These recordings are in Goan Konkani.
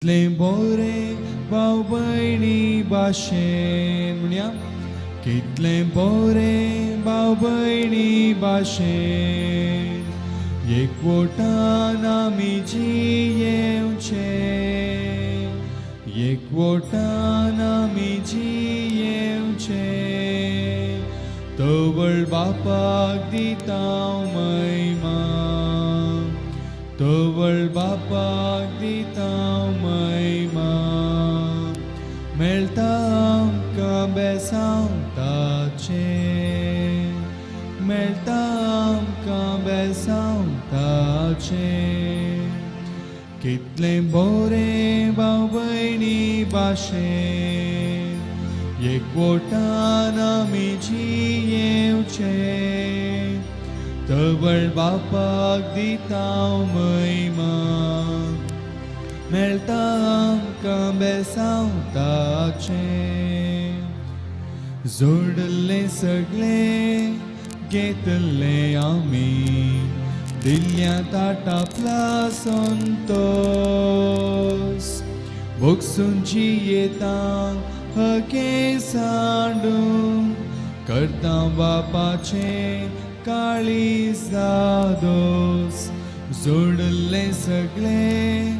कितलें बरें भाव भयणी भाशेन म्हणया, कितलें बरें भाव भयणी भाशेन एकवटान आमी जियेवचें, एकवटान आमी जियेवचें. तवळ बापाक दिता महिमा, तवळ बापाक दिता महिमा. मेळटा आमकां बेसांव ताचें, मेळटा आमकां बेसांव ताचें. कितलें बरें भाव भयणी भाशेन एकवटान आमी जियेवचें. तवळ बापाक दिता महिमा, मेळटा आमकां बेसांव ताचें. जोडलें सगळें घेतलें आमी, दिल्या ताटापला संतोस. भोगसून जियेता हके सांडून, करता बापाचें काळीज दादोस. जोडलें सगळें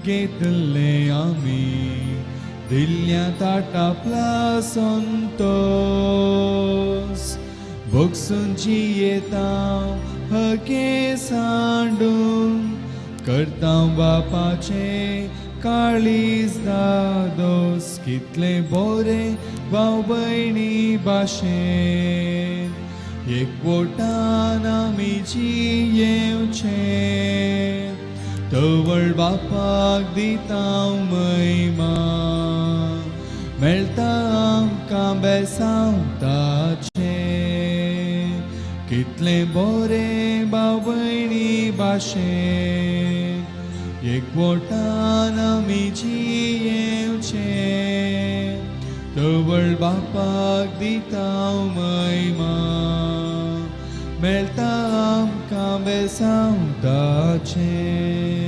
घेतलें आमी, दिल्या ताटापला संतोस. भोगसून जियेता हके सांडून, करता बापाचें काळीज दादोस. कितलें बरें भाव भयणी भाशेन एकवटान आमी जियेवचें. तवळ बापाक दिता महिमा, मेळटा आमकां बेसांव ताचें. कितलें बरें भाव भयणी भाशेन एकवटान आमी जियेवचें. तवळ बापाक दिता महिमा, मेळटा आमकां बेसांव ताचें.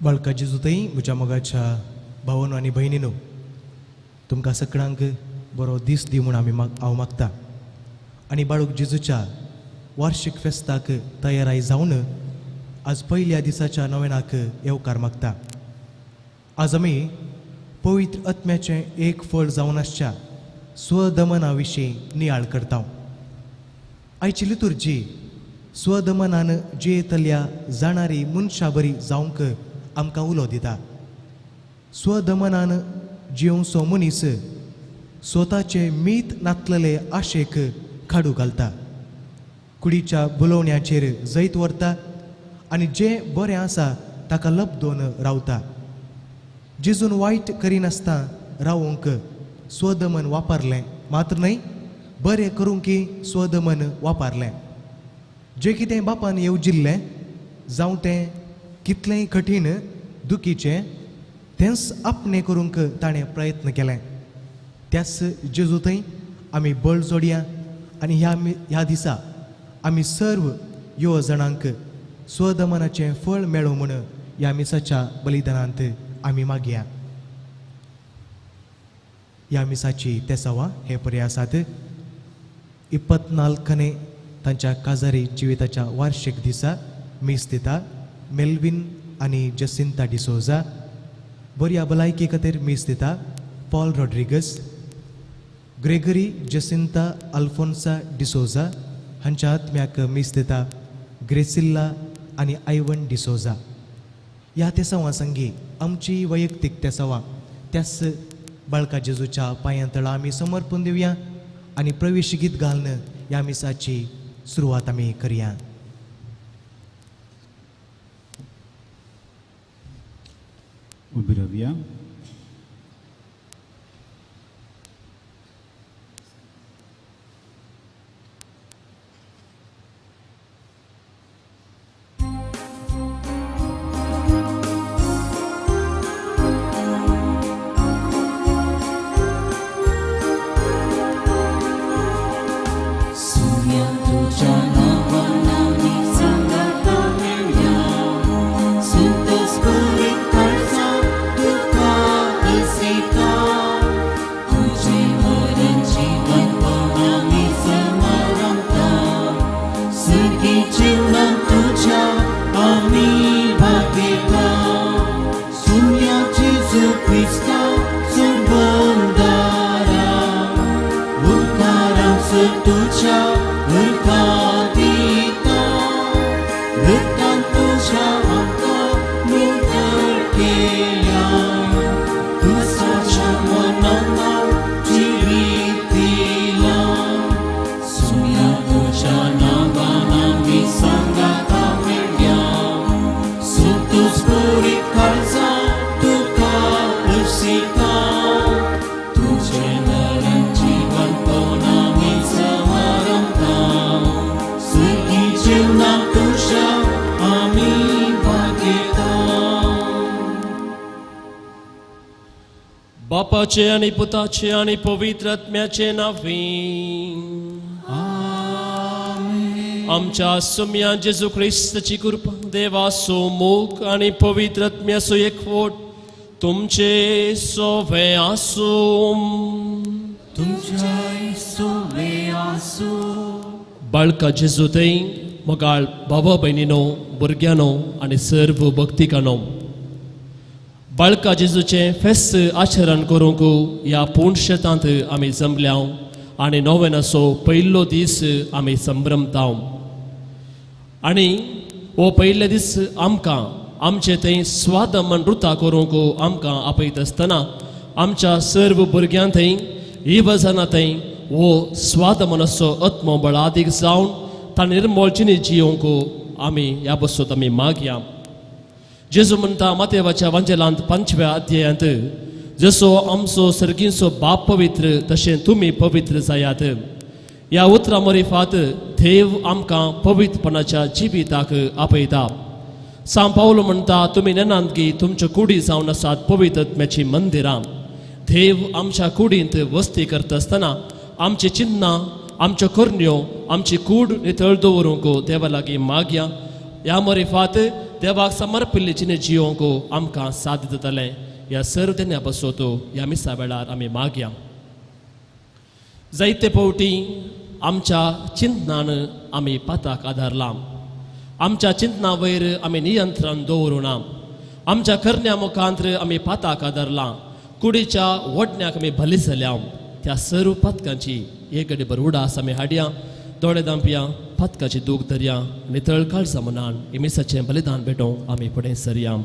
बाळका जेजू म्हज्या मोगाच्या भावानो आनी भयणीनो, तुमकां सगळ्यांक बरो दीस दी म्हूण आमी हांव मागता आनी बाळूक जेजूच्या वार्षिक फेस्ताक तयाराय जावन आज पयल्या दिसाच्या नवेनाक येवकार मागता. आज आमी पवित्र आत्म्याचें एक फळ जावन आसच्या स्वदमना विशीं नियाळ करता. आयची लितुर्जी स्वदमनान जियेतल्या जाणारी मनशा बरी जावंक आमकां उलो दिता. स्वदमनान जियोवचो मनीस स्वताचे मीत नातलेले आशेक खाडू घालता, कुडीच्या बोलोवण्याचेर जैत व्हरता आनी जें बरें आसा ताका लब्दोन रावता. जेजून वायट करिनासतना रावूंक स्वदमन वापरलें मात्र न्हय, बरें करूंक स्वदमन वापरलें. जें कितें बापान येवजिल्लें जावं तें कितलेंय कठीण दुखीचें तेंच आपणें करूंक ताणें प्रयत्न केलें. त्याच जेजू थंय आमी बळ जोडया आनी ह्या दिसा आमी सर्व युवजणांक स्वदमनाचें फळ मेळूं म्हूण ह्या मिसाच्या बलिदानांत आमी मागया. ह्या मिसाची तेसावां हे परी आसात. 24 तांच्या काजारी जिविताच्या वार्षिक दिसा मीस दिता मेल्विन आनी जसिंता डिसोजा. बऱ्या भलायकी खातीर मीस दिता पॉल रॉड्रिगस, ग्रेगरी जसिंता अल्फोन्सा डिसोजा हांच्या आत्म्याक मीस दिता ग्रेसिल्ला आनी आयवन डिसोजा. ह्या तेसांवां संगी आमची वैयक्तीक तेसांवां त्याच बाळका जेजूच्या पांयां तळा आमी समर्पण दिवया आनी प्रवेश गीत घालून ह्या मिसाची सुरवात आमी करया. उबी रावया. बापाचे आनी पुताचे आनी पवित्र आत्म्याचे नांवी आमच्या सुम्या जेजू क्रिस्ताची कृपा, देवाचो मोग आनी पवित्र आत्म्याचो एकवट तुमचे सोवे आसूं. तुमचे सोवे आसूं. बाळका जेजू थंय मोगाळ बाबा भयणीनो, भुरग्यांनो आनी सर्व भक्तिकांनो, बाळका जेजूचें फेस्त आचरण करूंक ह्या पूर्ण शेतांत आमी जमल्या आनी नोवेनाचो पयलो दीस आमी संभ्रमता. आनी हो पयले दीस आमकां आमचे थंय स्वादमन रुता करूंक आमकां आपयत आसतना आमच्या सर्व भुरग्यां थंय इवजना थंय हो स्वादमनाचो आत्मो बळादीक जावन ताणें निर्मळ जिणी जियोवंक आमी ह्या बसत आमी मागया. जेजू म्हणटा मातेवाच्या वांजेलांत 5व्या अध्यायांत, जसो आमचो सर्गींचो बाप पवित्र तशें तुमी पवित्र जायात. ह्या उतरां मरिफात देव आमकां पवित्रपणाच्या जिविताक आपयता. सांव पावलो म्हणटा, तुमी नेनांत की तुमच्यो कुडी जावन आसात पवित्र आत्म्याचीं मंदिरां. देव आमच्या कुडींत वस्ती करता आसतना आमची चिन्नां, आमच्यो करण्यो, आमची कूड नितळ दवरूंक देवा लागीं मागया. ह्या मरिफात देवाक समर्पिल्ली जिणे जियोंक आमकां साध्य जातलें. ह्या सर्व देण्या बसोत ह्या मिसा वेळार आमी मागया. जायते फावटी आमच्या चिंतनान आमी पाताक आदारला, आमच्या चिंतना वयर आमी नियंत्रण दवरूना, आमच्या करण्या मुखांत आमी पाताक आदारला, कुडीच्या वडण्याक आमी भली जाल्या. त्या सर्व पातकांची एक गडीभर उडास आमी हाडया, दोळे दांपया, पातकाची दूख धरया, नितळ काळजा मनान इमिसाचें बलिदान भेटोवंक आमी फुडें सरया.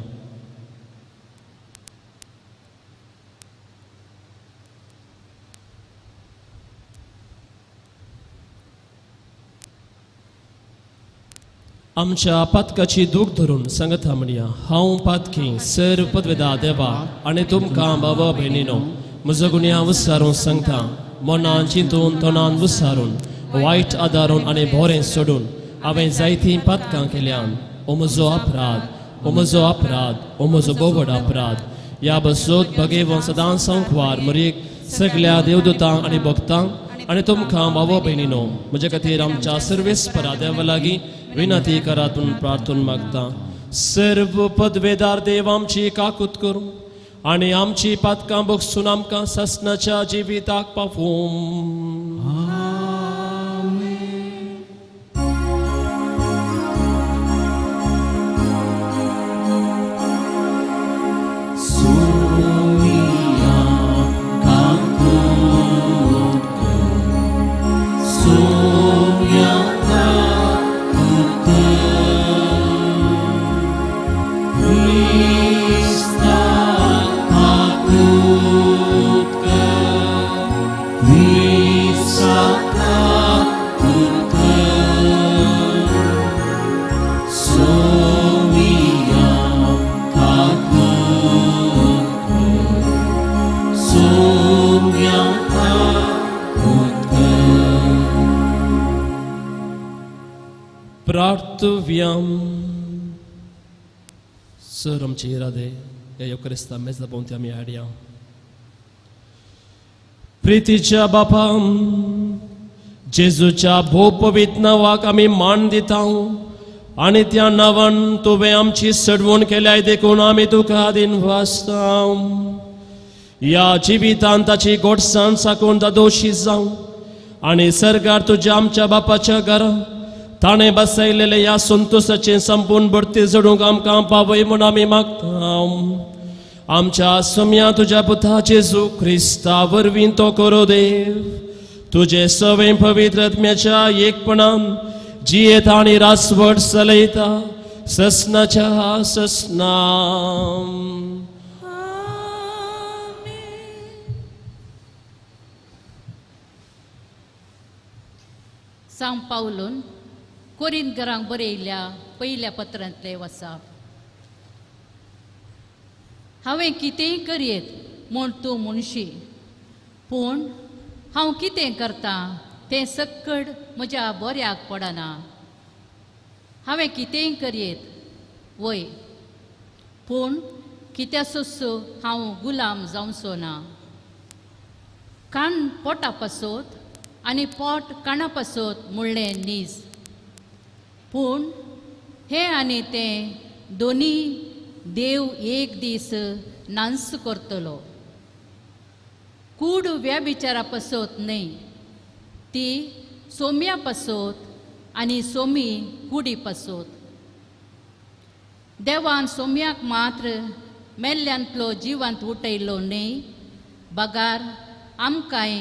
आमच्या पातकाची दूख धरून सांगता म्हणया, हांव पातकी सर्व पदवेदा देवा आनी तुमकां बाबा भयणीनो म्हजो गुन्यांव विचारून सांगता, मनान चिंतून तोंडान विचारून वायट आदारून आनी बोरें सोडून हांवें जायतीं पातकां केल्यान. ओ म्हजो अपराध, ओ म्हजो अपराध, ओ म्हजो बोवड अपराध. ह्या बसोत भगेवन सदां संकवार मरेक सगल्या देवदूतांक आनी भक्तांक आनी तुमकां बाबा भयणीनो म्हजे खातीर आमच्या सर्वेस्परा देवा लागीं विनंती करात म्हूण प्रार्थना मागता. सर्व पदवेदार देव आमची काकूत करूं आनी आमची पातकां बगसून आमकां ससनाच्या जिविताक पावूं. प्रार्थव्याम. सर आमचे इरादे ह्या योक्रिस्ता मेजला भोंवती आमी हाडया. प्रितीच्या बापा, जेजूच्या भोव पवित्र नांवाक आमी मान दिता आनी त्या नांवान तुवें आमची सडवण केल्याय देखून आमी तुका दिनवासता. ह्या जिवितान ताची गोडसाण साकून दादोशी जावं आनी सरकार तुज्या आमच्या बापाच्या घरा ताणें बसयलेलें ह्या संतोसाचें संपूर्ण भरती जोडूंक आमकां पावय म्हूण आमी मागता. आमच्या सोम्या तुज्या पुता जेजू क्रिस्ता वरवीं तो करो देव तुजे सवें पवित्र आत्म्याच्या एकपणान जियेता आनी रासवट चलयता ससनाच्या ससना. सांव पावलून कोरिंतकरांक बरयल्ल्या पयल्या पत्रांतलें वसाप. हांवें कितेंय करयेत म्हूण तूं म्हणशी, पूण हांव कितें करतां तें सक्कड म्हज्या बऱ्याक पडना. हांवें कितेंय करयेत वय, पूण कित्यासोस हांव गुलाम जावचो ना. कान पोटा पासत आनी पोट काना पासत म्हणलें नीज, पूण हें आनी तें दोनी देव एक दीस नांस करतलो. कूड व्यभिचारा पासत न्हय, ती सोम्या पासत आनी सोमी कुडी पासत. देवान सोम्याक मात्र मेल्ल्यांतलो जिवांत उठयलो न्हय, बगार आमकांय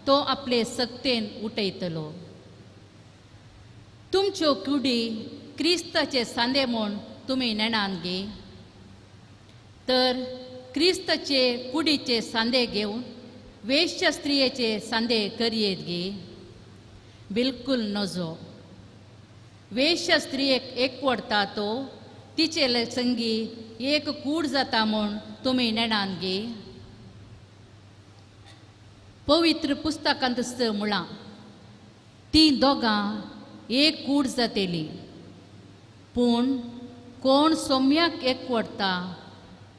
तो आपले सक्तेन उठयतलो. तुमच्यो कुडी क्रिस्ताचे सांदे म्हूण तुमी नेणान गे, तर क्रिस्ताचे कुडीचे सांदे घेवन वेश्य स्त्रियेचे सांदे करयेत गे? बिलकुल नजो. वेश्य स्त्रियेक एकवडता तो तिचे संगी एक कूड जाता म्हूण तुमी नेणान गे? पवित्र पुस्तकांत म्हळां, तीं दोगां एक कूड जातेली. पूण कोण सोम्याक एकवडता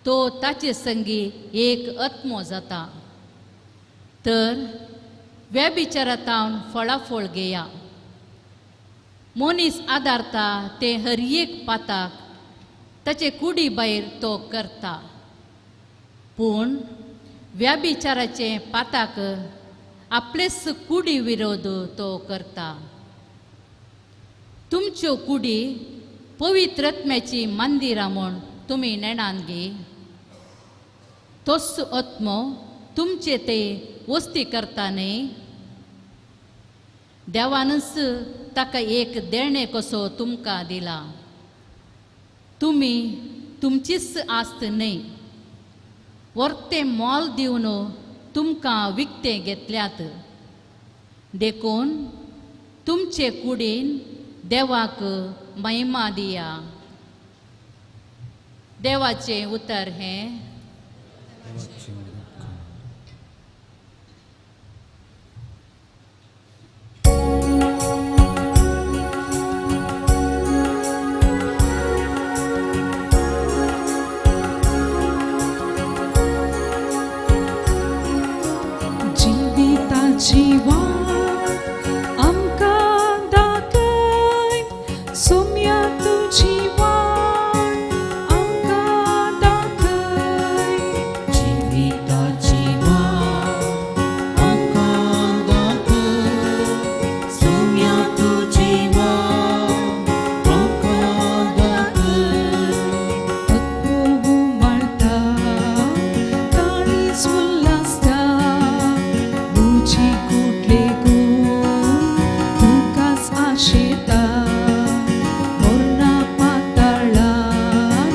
तो ताचे संगी एक आत्मो जाता. तर व्यभिचारांत फळाफळ घेया. मनीस आदारता तें हर एक पाताक ताचे कुडी भायर तो करता. पूण व्याभिचाराचें पाताक आपलेच कुडी विरोध तो करता. तुमच्यो कुडी पवित्र आत्म्याची मंदिरां म्हूण तुमी नेणान गे. तोच आत्मो तुमचे ते वस्ती करता न्ही. देवानूच ताका एक देणें कसो तुमकां दिला. तुमी तुमचीच आस्त न्हय, वर्तें मोल दिवन तुमकां विकतें घेतल्यात. देखून तुमचे कुडीन देवाक महिमा दिया. देवाचें उतर हें. जिविताची वाट आमकां दाखय, सोम्या तुजी वाट आमकां दाखय. जिविताची वाट आमकां दाखय, सोम्या तुजी वाट आमकां दाखय. आत्मो उमाळटा, काळीज उल्हासता, तुजी कुडले गूण तुकाच आशेता. मरणा पाताळान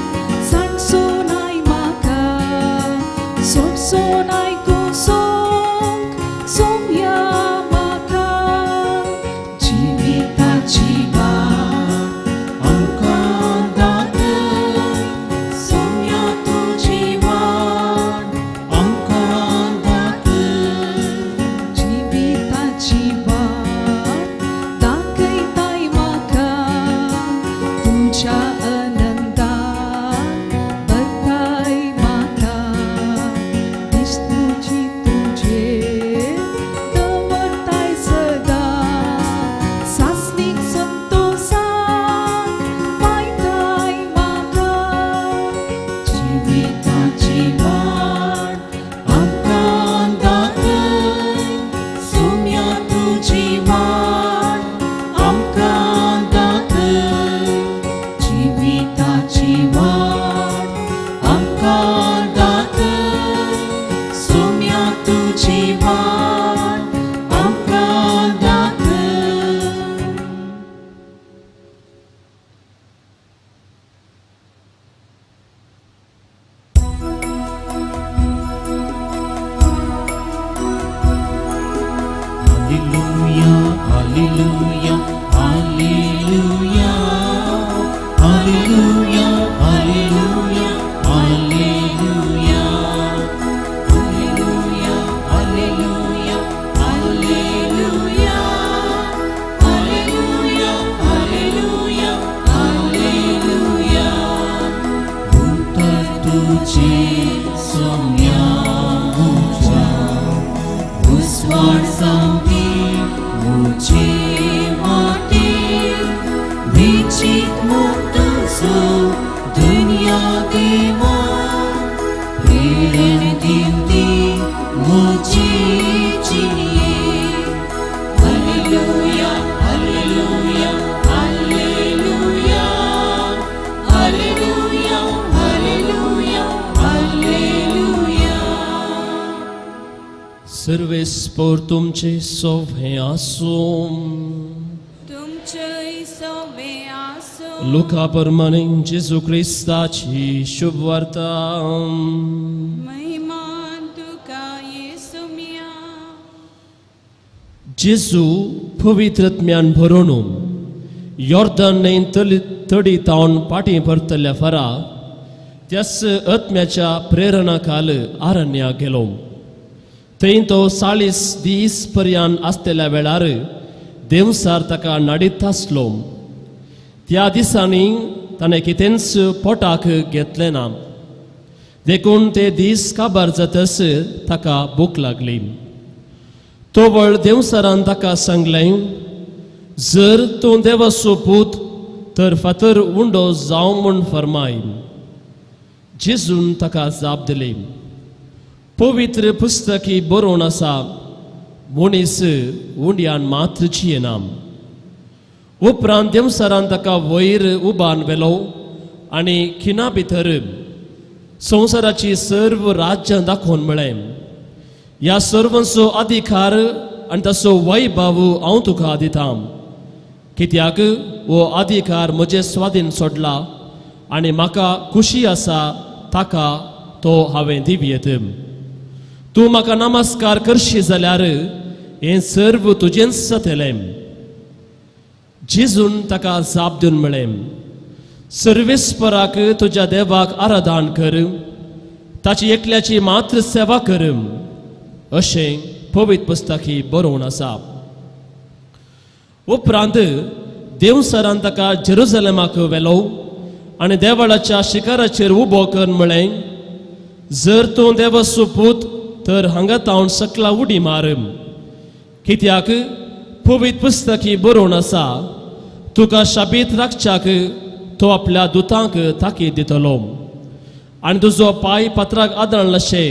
सांडसो नाय म्हाका, सोडसो नाय कोसोंक सोम्या म्हाका. जिविताची वाट आमकां दाखय, सोम्या तुजी वाट आमकां दाखय. जिविताची वाट दाखयताय म्हाका, तुज्या आनंदान भरताय म्हाका. दिश्टुची तुजेर दवरताय सदां, सासणीक संतोसाक पायताय म्हाका. जिविताची वाट आमकां दाखय, सोम्या तुजी वाट आमकां दाखय. जिविताची वाट आमकां दाखय, सोम्या तुजी वाट आमकां दाखय. Hallelujah, hallelujah, hallelujah, hallelujah, hallelujah, hallelujah, hallelujah, hallelujah, hallelujah, hallelujah, hallelujah, hallelujah. उतर तुझे सोम्या म्हज्या, उस्वाड जावपी म्हजे वाटेर, वेंचीक मोग तुजो दुनिया देवा, प्रेरण दिवती म्हजे जिणयेक. Hallelujah, hallelujah, hallelujah, hallelujah, hallelujah, hallelujah. सर्वेस्पोर तुमचे सोवे आसूं. तुमचेय सोवे आसूं. लुका प्रमाणे जेजू क्रिस्ताची शुभ वार्ता. महिमा तुका येसुम्या. जेजू पवित्रत्म्यान भरून योर्दन न्हंय तडी तावन पाटी परतल्या फारा त्याच आत्म्याच्या प्रेरणा खाल आरण्या गेलो. थंय तो 40 दीस पर्यंत आसतल्या वेळार देवसार ताका नाडीत आसलो. त्या दिसांनी ताणें कितेंच पोटाक घेतलें ना, देखून ते दीस काबार जातच ताका भूक लागली. तोवळ देवसरान ताका सांगलें, जर तूं देवाचो पूत तर फातर उंडो जावं म्हूण फरमाय. जेजून ताका जाप दिली, पवित्र पुस्तकी बरोवन आसा, मनीस उंड्यान मात्र जियेना. उपरांत देवसरान ताका वयर उबान व्हेलो आनी खिणा भितर संवसाराची सर्व राज्यां दाखोवन म्हळें, ह्या सर्वांचो अधिकार आनी ताचो वैभव हांव तुका दितां, कित्याक हो अधिकार म्हजे स्वाधीन सोडला आनी म्हाका खुशी आसा ताका तो हांवें दिवयेत. तूं म्हाका नमस्कार करशी जाल्यार हें सर्व तुजेंच जातलें. जेजून ताका जाप दिवन म्हळें, सर्वेस्पराक तुज्या देवाक आराधन कर, ताची एकल्याची मात्र सेवा कर, अशें पवित्र पुस्तकी बरोवन आसा. उपरांत देवसरान ताका जेरुजलेमाक व्हेलो आनी देवळाच्या शिखराचेर उबो कर म्हळें, जर तूं देवाचो पूत तर हांगा तावन सकला उडी मार, कित्याक पवित्र पुस्तकी बरोवन आसा, तुका शाबीत राखच्याक तो आपल्या दुतांक ताकीद दितलो आनी तुजो पांय पात्राक आदळनाशे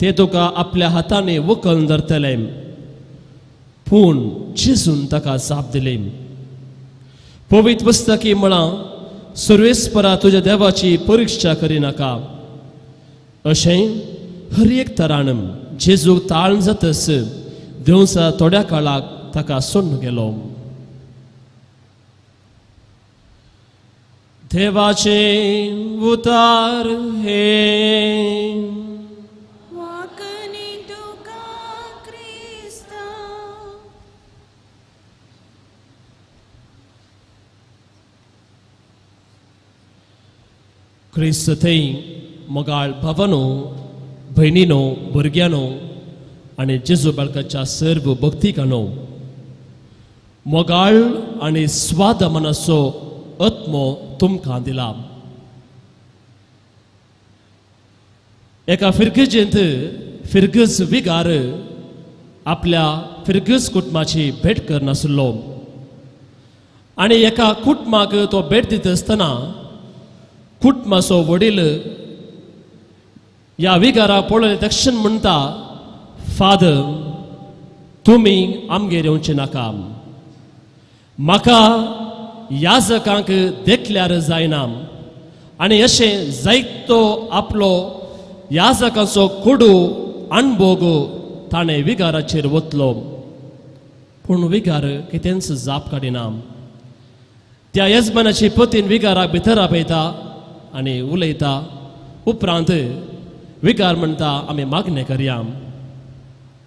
ते तुका आपल्या हातांनी उखलून धरतले. पूण जेजून ताका जाप दिली, पवित्र पुस्तकी म्हळां, सर्वेस्परा तुज्या देवाची परिक्षा करिनाका. अशें हर एक तरान जेजूक ताळ जातस देवसा थोड्या काळाक ताका सोडून गेलो. देवाचे उतार हे. वाकनी तुका क्रिस्ता. क्रिस्त थंय मोगाळ भावानो, भयणीनो, भुरग्यानो आनी जेजू बाळकाच्या सर्व भक्तिकानो, मोगाळ आनी स्वाद मनाचो आत्मो तुमकां दिला. एका फिरगजेंत फिरगज विगार आपल्या फिरगज कुटुंबाची भेट करनासलो आनी एका कुटुंबाक तो भेट दिता आसतना कुटुंबाचो वडील ह्या विगारा पळयले तक्षण म्हणटा, फादर तुमी आमगेर येवचे नाका, म्हाका याजकांक देखल्यार जायना. आनी अशें जायतो आपलो याजकांचो कोडू अणभोग ताणें विगाराचेर वतलो. पूण विगार कितेंच जाप काडिना. त्या येजमानाची पतीन विगाराक भितर आपयता आनी उलयता. उपरांत विगार म्हणटा, आमी मागणें करया.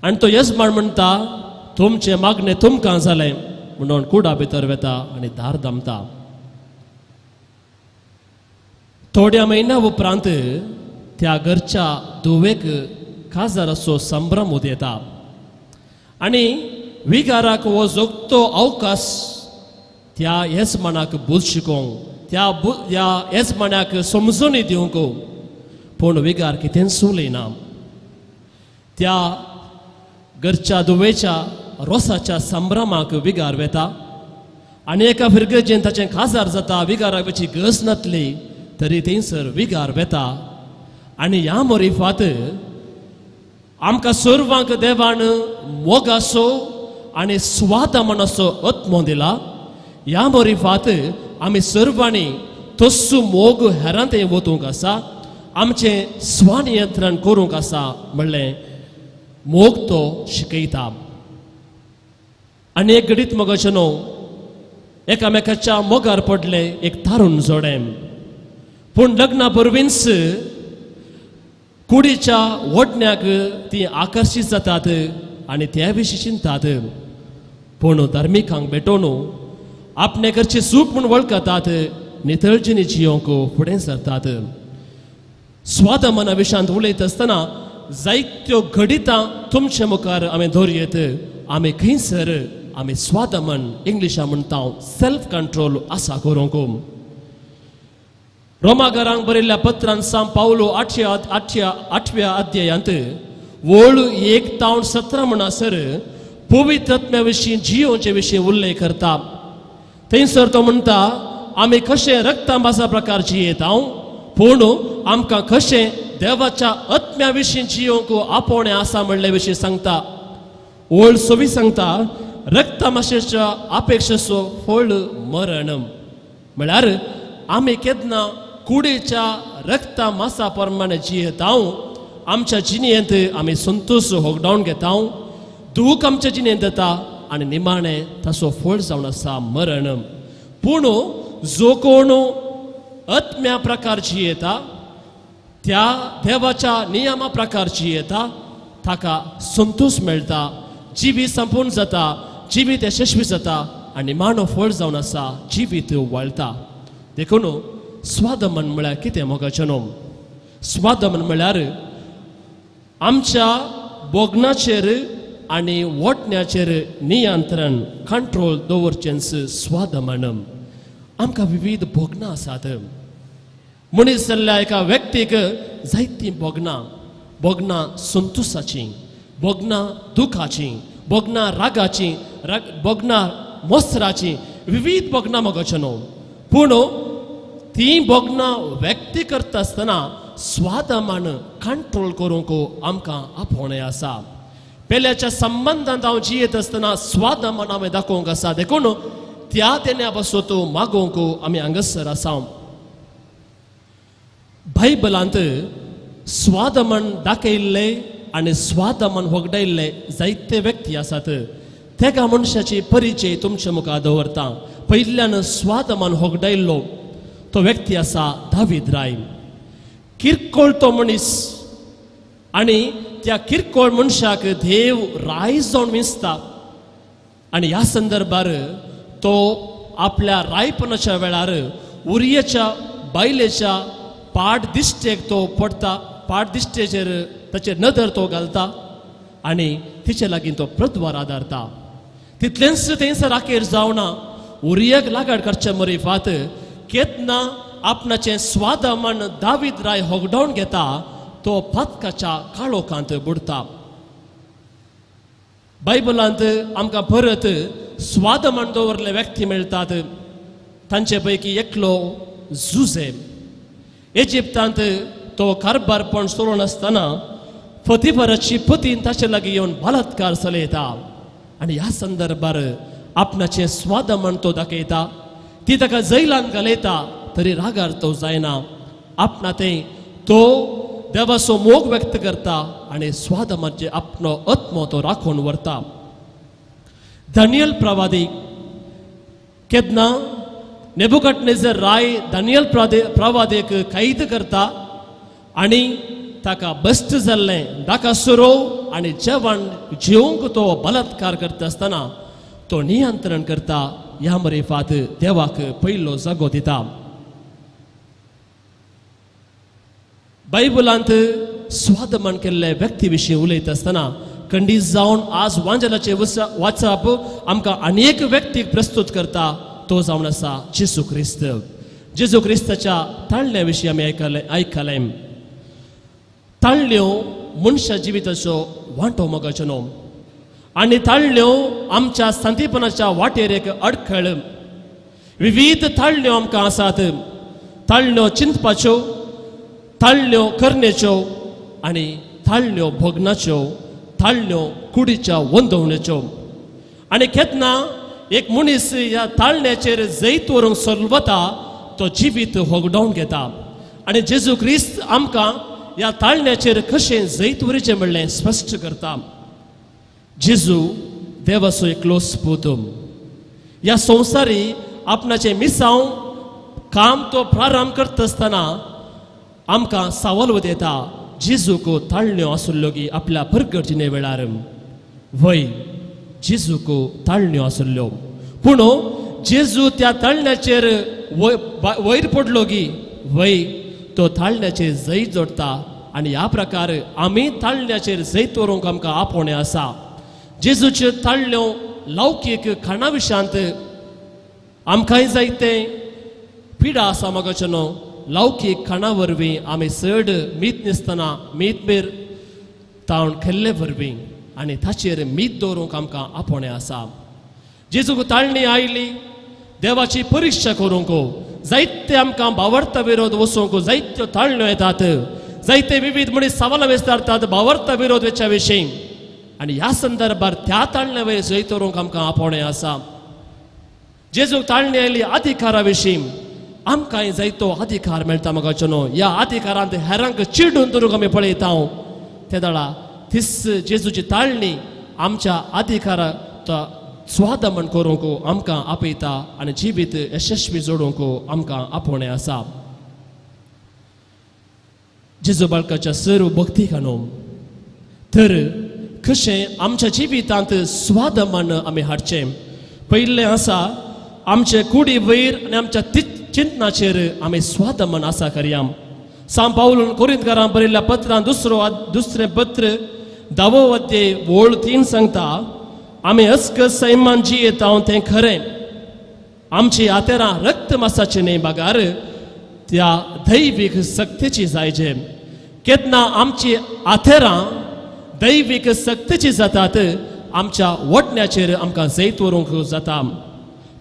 आनी तो येजमान म्हणटा, तुमचें मागणें तुमकां जालें, म्हणून कुडा भितर वता आनी दार दामता. थोड्या म्हयन्या उपरांत त्या घरच्या धुवेक काजाराचो संभ्रम येता आनी विगाराक हो जोगतो अवकाश त्या येजमानाक बूज शिकोवंक, त्या ह्या येजमानाक समजणी दिवंक. पूण विगार कितेंच उलयना. त्या घरच्या धुवेच्या रोसाच्या संभ्रमाक विगार वेता आनी एका फिरगजेन ताचें काजार जाता. विगाराक वची गरज नासली तरी थंयसर विगार वेता. आनी ह्या मोरिफात आमकां सर्वांक देवान मोगाचो आनी स्वादा मनाचो आत्मो दिला. ह्या मोरिफात आमी सर्वांनी तस्सो मोग हेरांत वतूंक आसा, आमचें स्वनियंत्रण करूंक आसा म्हणलें मोग तो शिकयता. आनी एक घडीत मोगाचें न्हू एकामेकाच्या मोगार पडलें एक तारुण जोडें. पूण लग्ना परवींच कुडीच्या ओडण्याक ती आकर्शीत जातात आनी त्या विशीं चिंतात. पूण धार्मिकांक भेटोवन आपणे घरची सूख म्हूण वळखतात, नितळजिणी जियोंक फुडें सरतात. स्वादमना विशांत उलयत आसतना जायत्यो घडितां तुमचे मुखार आमी दवरयेत. आमी खंयसर आमी स्वादमन इंग्लिशा म्हणटा सेल्फ कंट्रोल आसा करूंक. रोमागारांक बरयल्ल्या पत्रान सांग पावलो आठव्या अध्यायांत वळ 1 तावन 17 म्हणसर पवित्र आत्म्या विशीं जियोचे विशीं उल्लेख करता. थंयसर तो म्हणटा, आमी कशें रक्तांबासा प्रकार जियेता पूण आमकां कशें देवाच्या आत्म्या विशीं जियोंक आपोवणें आसा म्हणले विशीं सांगता. ओळ सोवी सांगता रक्तामाशेच्या अपेक्षेचो फळ मरण. म्हळ्यार आमी केन्ना कुडीच्या रक्ता मासा प्रमाणे जियेता आमच्या जिणेंत आमी संतोश होगडावन घेता, दूख आमच्या जिणेंत येता आनी निमाणें ताचो फळ जावन आसा मरण. पूण जो कोण आत्म्या प्रकार जियेता त्या देवाच्या नियमा प्रकार जियेता ताका संतोश मेळटा, जिवीत संपूर्ण जाता, जिवीत यशस्वी जाता आनी मानव फळ जावन आसा जिवीत वाळटा. देखून स्वादमन म्हळ्यार कितें मोगाचें न्हू? स्वादमन म्हळ्यार आमच्या भोगणाचेर आनी वोटण्याचेर नियंत्रण कंट्रोल दवरचेंच स्वादमन. आमकां विविध भोगणां आसात. मनीस जाल्ल्या एका व्यक्तीक जायतीं भोगणां, भोगणां संतोशाचीं, भोगणां दुखाचीं, भोगणां रागाचीं, भोगणां मोसराचीं, विविध भोगणां मोगाचें न्हू. पूण तीं भोगणां व्यक्ती करता आसतना स्वादमान कंट्रोल करूंक आमकां आपोवणें आसा. पेल्याच्या संबंदांत हांव जियेत आसतना स्वादमान हांवें दाखोवंक आसा. देखून त्या तेन्या पासून मागोवंक आमी हांगासर आसा. बायबलांत स्वादमन दाखयल्ले आनी स्वादमन होगडायल्ले जायते व्यक्ती आसात. तेका मनशाची परिचय तुमच्या मुखार दवरता. पयल्यान स्वादमन होगडायल्लो तो व्यक्ती आसा दावीद राय. किरकोळ तो मनीस आनी त्या किरकोळ मनशाक देव राय जावन विंचता आनी ह्या संदर्भार तो आपल्या रायपणाच्या वेळार उरियेच्या बायलेच्या पाड दिश्टेक तो पडटा, पाड दिश्टेचेर ताचेर नदर तो घालता आनी तिचे लागीं तो प्रद्वार आदारता. तितलेंच थंयसर आखेर जावना उरियेक लागाड करचे मरिफात केन्ना आपणाचें स्वादमन दावीद राय होगडावन घेता तो पातकाच्या काळोखांत बुडटा. बायबलांत आमकां परत स्वादमन दवरले व्यक्ती मेळटात. तांचे पैकी एकलो जुझे. इजिप्तांत तो कारभारपण चलोवन आसतना फतीफराची पतीन ताचे लागीं येवन बलात्कार चलयता आनी ह्या संदर्भार आपणाचें स्वादमन तो दाखयता. ती ताका जैलान घालयता तरी रागार तो जायना. आपणा थंय तो देवाचो मोग व्यक्त करता आनी स्वादमाचे आपलो आत्मो तो राखून व्हरता. दानियल प्रवादी केन्ना नेबुकदनेझर राय दानियल प्रवादेक कैद करता आनी ताका बस्ट जाल्लें दाकासुरो आनी जेवण जेवंक तो बलात्कार करता आसतना तो नियंत्रण करता. ह्या मरिफात देवाक पयलो जागो दिता. बायबलांत स्वादमन केल्ले व्यक्ती विशीं उलयता आसतना खंडीत जावन आज वांजलाचें वाचप आमकां अनेक व्यक्तीक प्रस्तुत करता तो जावन आसा जेजू क्रिस्त. जेजू क्रिस्ताच्या ताळण्या विशीं आमी आयकलें. ताळण्यो मनशा जिविताचो वांटो मोगाचो न्हू आनी ताळण्यो आमच्या सांतीपणाच्या वाटेर एक अडखळ. विविध ताळण्यो आमकां आसात. ताळण्यो चिंतपाच्यो, ताळण्यो करण्याच्यो आनी ताळण्यो भोगणाच्यो, ताळण्यो कुडीच्या वंदवण्याच्यो. आनी केन्ना एक मनीस ह्या ताळण्याचेर जैत व्हरूंक सोलवता तो जिवीत होगडावन घेता. आनी जेजू क्रिस्त आमकां ह्या ताळण्याचेर कशें जैत व्हरचें म्हणलें स्पश्ट करता. जेजू देवाचो एकलो पूत ह्या संवसारी आपणाचें मिसांव काम तो प्रारंभ करता आसतना आमकां सवाल येता जेजूक ताळण्यो आसल्ल्यो की आपल्या परगट जिणे वेळार. वय जेजूक ताळण्यो आसल्ल्यो पूण जेजू त्या ताळण्याचेर वयर पडलो की वय तो ताळण्याचेर जैत जोडटा आनी ह्या प्रकार आमी ताळण्याचेर जैत व्हरूंक आमकां आपोवणें आसा. जेजूच्यो ताळण्यो लौकीक खाणा विशांत आमकांय जायते पिडा आसा मोगाचें न्हू. लौकीक खाणा वरवीं आमी चड मीत न्हिसतना मीत तावन खेल्ले वरवीं आनी ताचेर मीत दवरूंक आमकां आपोवणें आसा. जेजूक ताळणी आयली, देवाची परिक्षा करूंक जायते आमकां बावर्ता विरोध वचूंक जायत्यो ताळण्यो येतात, जायते विविध मनीस सवालां विचारतात बावर्ता विरोध वेच्या विशीं आनी ह्या संदर्भार त्या ताळण्या वयर जैत व्हरूंक आमकां आपोवणें आसा. जेजूक ताळणी आयली अधिकारा विशीं, आमकांय जायतो अधिकार मेळटा मोगाचो न्हू. ह्या अधिकारांत हेरांक चिडून धरूंक आमी पळयता. ते दळा तीस जेजूची ताळणी आमच्या अधिकारा स्वादमन करूंक आमकां आपयता आनी जिवीत यशस्वी जोडूंक आमकां आपोवणें आसा. जेजू बाळकाच्या सर्व भक्तिकानो तर कशें आमच्या जिवितांत स्वादमान आमी हाडचें. पयलें आसा आमचे कुडी वयर आनी आमच्या चिंतनाचेर आमी स्वादमान आसा करया. सांव पावलून कोरिंतकारां बरयल्ल्या पत्रान दुसरें पत्र 10वो अध्याय वोळ 3 सांगता, आमी अस्कस सैमान जियेता तें खरें, आमची आतेरां रक्त मासाची न्हय बगार त्या दैवीक सक्तीची जायचे. केन्ना आमची आथेरां दैवीक सक्तीची जातात आमच्या वटण्याचेर आमकां जैत व्हरूंक जाता.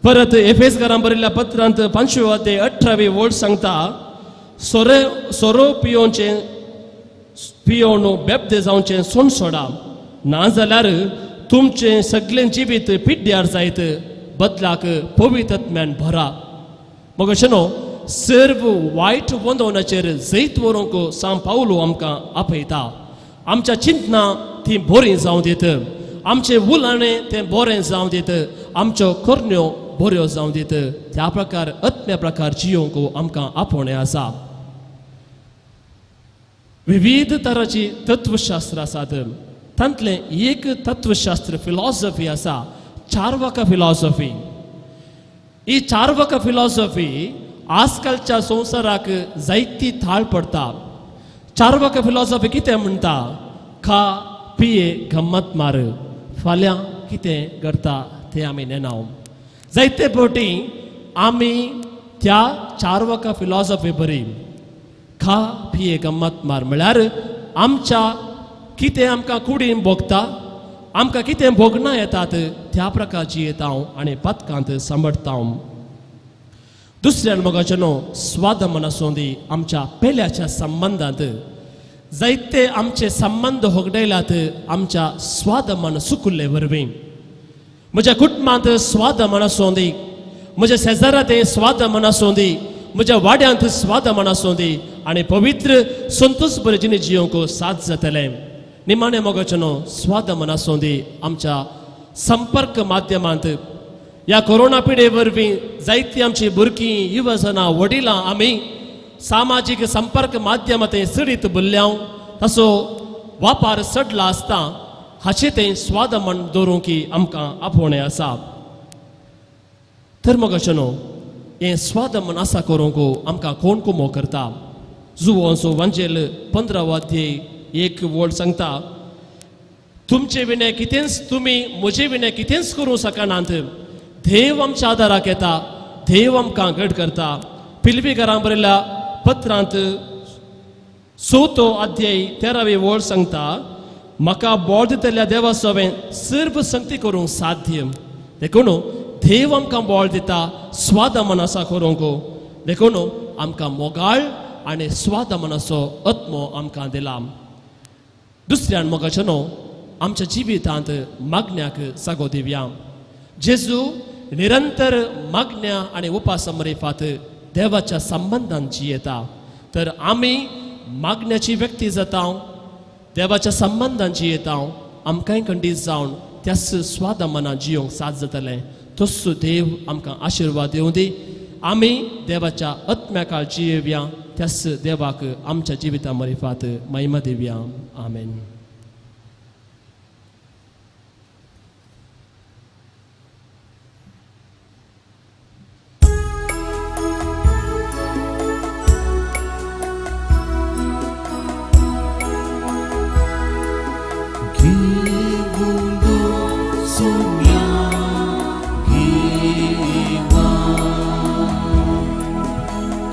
परत एफेसकारां बरयल्ल्या पत्रांत 5वे अध्याय 18वी वोळ सांगता, सोरो पियोवचें पियोवन बेबदे जावचें सोणसोडा, नाजाल्यार तुमचें सगळें जिवीत पिड्ड्यार जायत, बदलाक पवित्रत्म्यान भरा. मग अशें न्हू सर्व वायट वंदवणाचेर जैत व्हरूंक सांव पावलू आमकां आपयता. आमच्या चिंतनां ती बरीं जावं दीत, आमचें उलाणें तें बरें जावं दीत, आमच्यो करण्यो बऱ्यो जावं दीत. त्या प्रकार आत्म्या प्रकार जियोवंक आमकां आपोवणें आसा. विविध तराची तत्वशास्त्र आसात, तांतलें एक तत्वशास्त्र फिलॉसॉफी आसा, चार्वाका फिलॉसॉफी. ही चार्वाका फिलॉसॉफी आजकालच्या संवसाराक जायती थाळ पडटा. चार्वाका फिलॉसॉफी कितें म्हणटा, खा पिये गम्मत मार, फाल्यां कितें करता तें आमी नेणाव. जायते फावटी आमी त्या चार्वाका फिलॉसॉफी बरी खा पिये गम्मत मार म्हळ्यार आमच्या कितें आमकां कुडीन भोगता, आमकां कितें भोगना येतात त्या प्रकारची येता आनी पथकांत सांबाळटा. दुसऱ्यान मोगाचें न्हू स्वादमन आसूं दी आमच्या पेल्याच्या संबंदांत जायते आमचे संबंद होगडयल्यात आमच्या स्वादमन सुकुल्ले वरवीं. म्हज्या कुटुंबांत स्वादमन आसूं दी, म्हज्या शेजारांत स्वादमन आसूं दी, म्हज्या वाड्यांत स्वादमन आसूं दी आनी पवित्र संतोष बरें जिणे जियोवंक साथ जातलें. निमाणें मोगाचें न्हू स्वादमन आसूं दी आमच्या संपर्क माध्यमांत. ह्या कोरोना पिडे वरवीं जायतीं आमची भुरगीं, युवजनां, वडिलां आमी सामाजीक संपर्क माध्यमांत चडीत भरल्याव ताचो वापर चडला आसता हाचें तें स्वादमन दवरूंक आमकां आपोवणें आसा. तर मोगाचें न्हू हें स्वादमन आसा करूंक आमकां कोण कुमो करता. जुवोंचो वांजेल 15वो अध्याय 1 वोळ सांगता, तुमचे विणे कितेंच तुमी म्हजे विणे कितेंच करूंक शकनात. देव आमच्या आदाराक येता, देव आमकां घट करता. पिलवीकारां बरयल्ल्या पत्रांत 4थो अध्याय 13वी वोळ सांगता, म्हाका बोळ दितल्या देवा सवें सर्व संगती करूंक साध्य. देखून देव आमकां बोळ दिता स्वादमन आसा करूंक. देखून आमकां मोगाळ आनी स्वादमनाचो आत्मो आमकां दिला. दुसऱ्यान मोगाचें न्हू आमच्या जिवितांत मागण्याक जागो दिवया. जेजू निरंतर मागण्या आनी उपासा मरिफात देवाच्या संबंदान जियेता. तर आमी मागण्याची व्यक्ती जाता, देवाच्या संबंदान जियेता, आमकांय खंडीत जावन त्याच स्वादमना जियोवंक साथ जातलें. तसो देव आमकां आशिर्वाद दिवं दी. आमी देवाच्या आत्म्याकाळ जियेवया, त्याच देवाक आमच्या जिविता मरिफात महिमा दिवया. आमेन.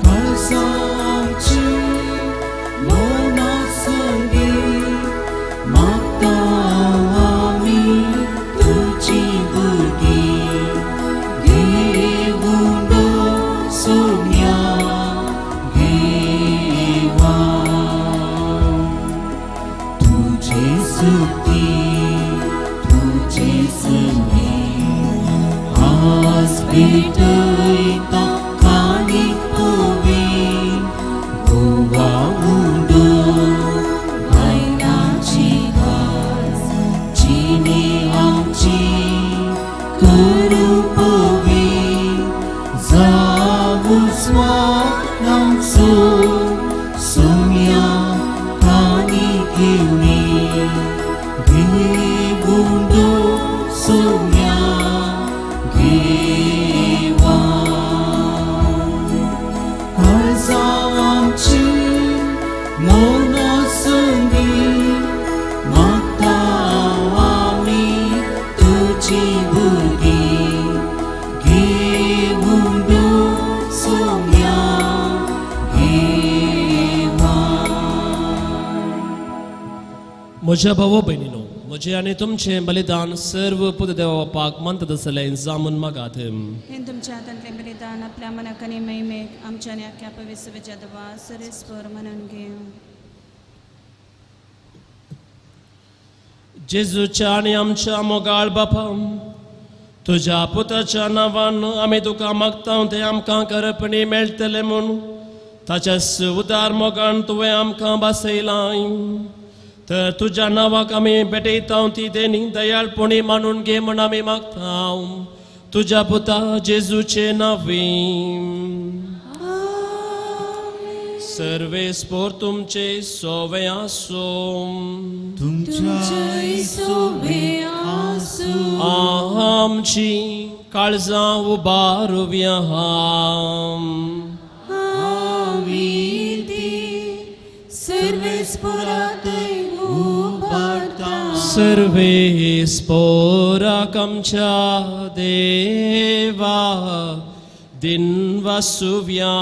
Kazançı, mona sangi. भेटयता काणीक पोवी गोवा उंडो बायलांची खास जिणे आमची करू पोवी जावू स्वानांचो सोम्या काणीक घेवणी घेवंडो सोम्या घेवा काळजां आमची मनासंगी मागता आमी तुजी भुरगीं घेवंडो सोम्या घेवा. म्हज्या भावो भयणीनो, म्हजें आनी तुमचें बलिदान सर्व पुत देवा बापाक मानता तसलें जामून मागात. हें तुमच्या हातांतलें बलिदान आपल्या मनाक आनी महिमेक आमच्या आनी आख्या पवित्र देवा सरेस्पर म्हणून घेवं. जेजूच्या आनी आमच्या मोगाळ बापा, तुज्या पुताच्या नांवान आमी तुका मागता तें आमकां करपणी मेळटलें म्हूण ताच्या उदार मोगान तुवें आमकां भासयलां. तर तुज्या नांवाक आमी भेटयता ती देणी दयाळपणी मानून घे म्हूण आमी मागता तुज्या पुता जेजूचे नांवी. सर्वेस्पोर तुमचे सोवे आसूं. तुमच्याय सोवे आसूं. आमची काळजां उबारुया. आमी ती सर्वेस्पोरातय उबारता. सर्वेस्पोराक आमच्या देवा दिन वासुव्या.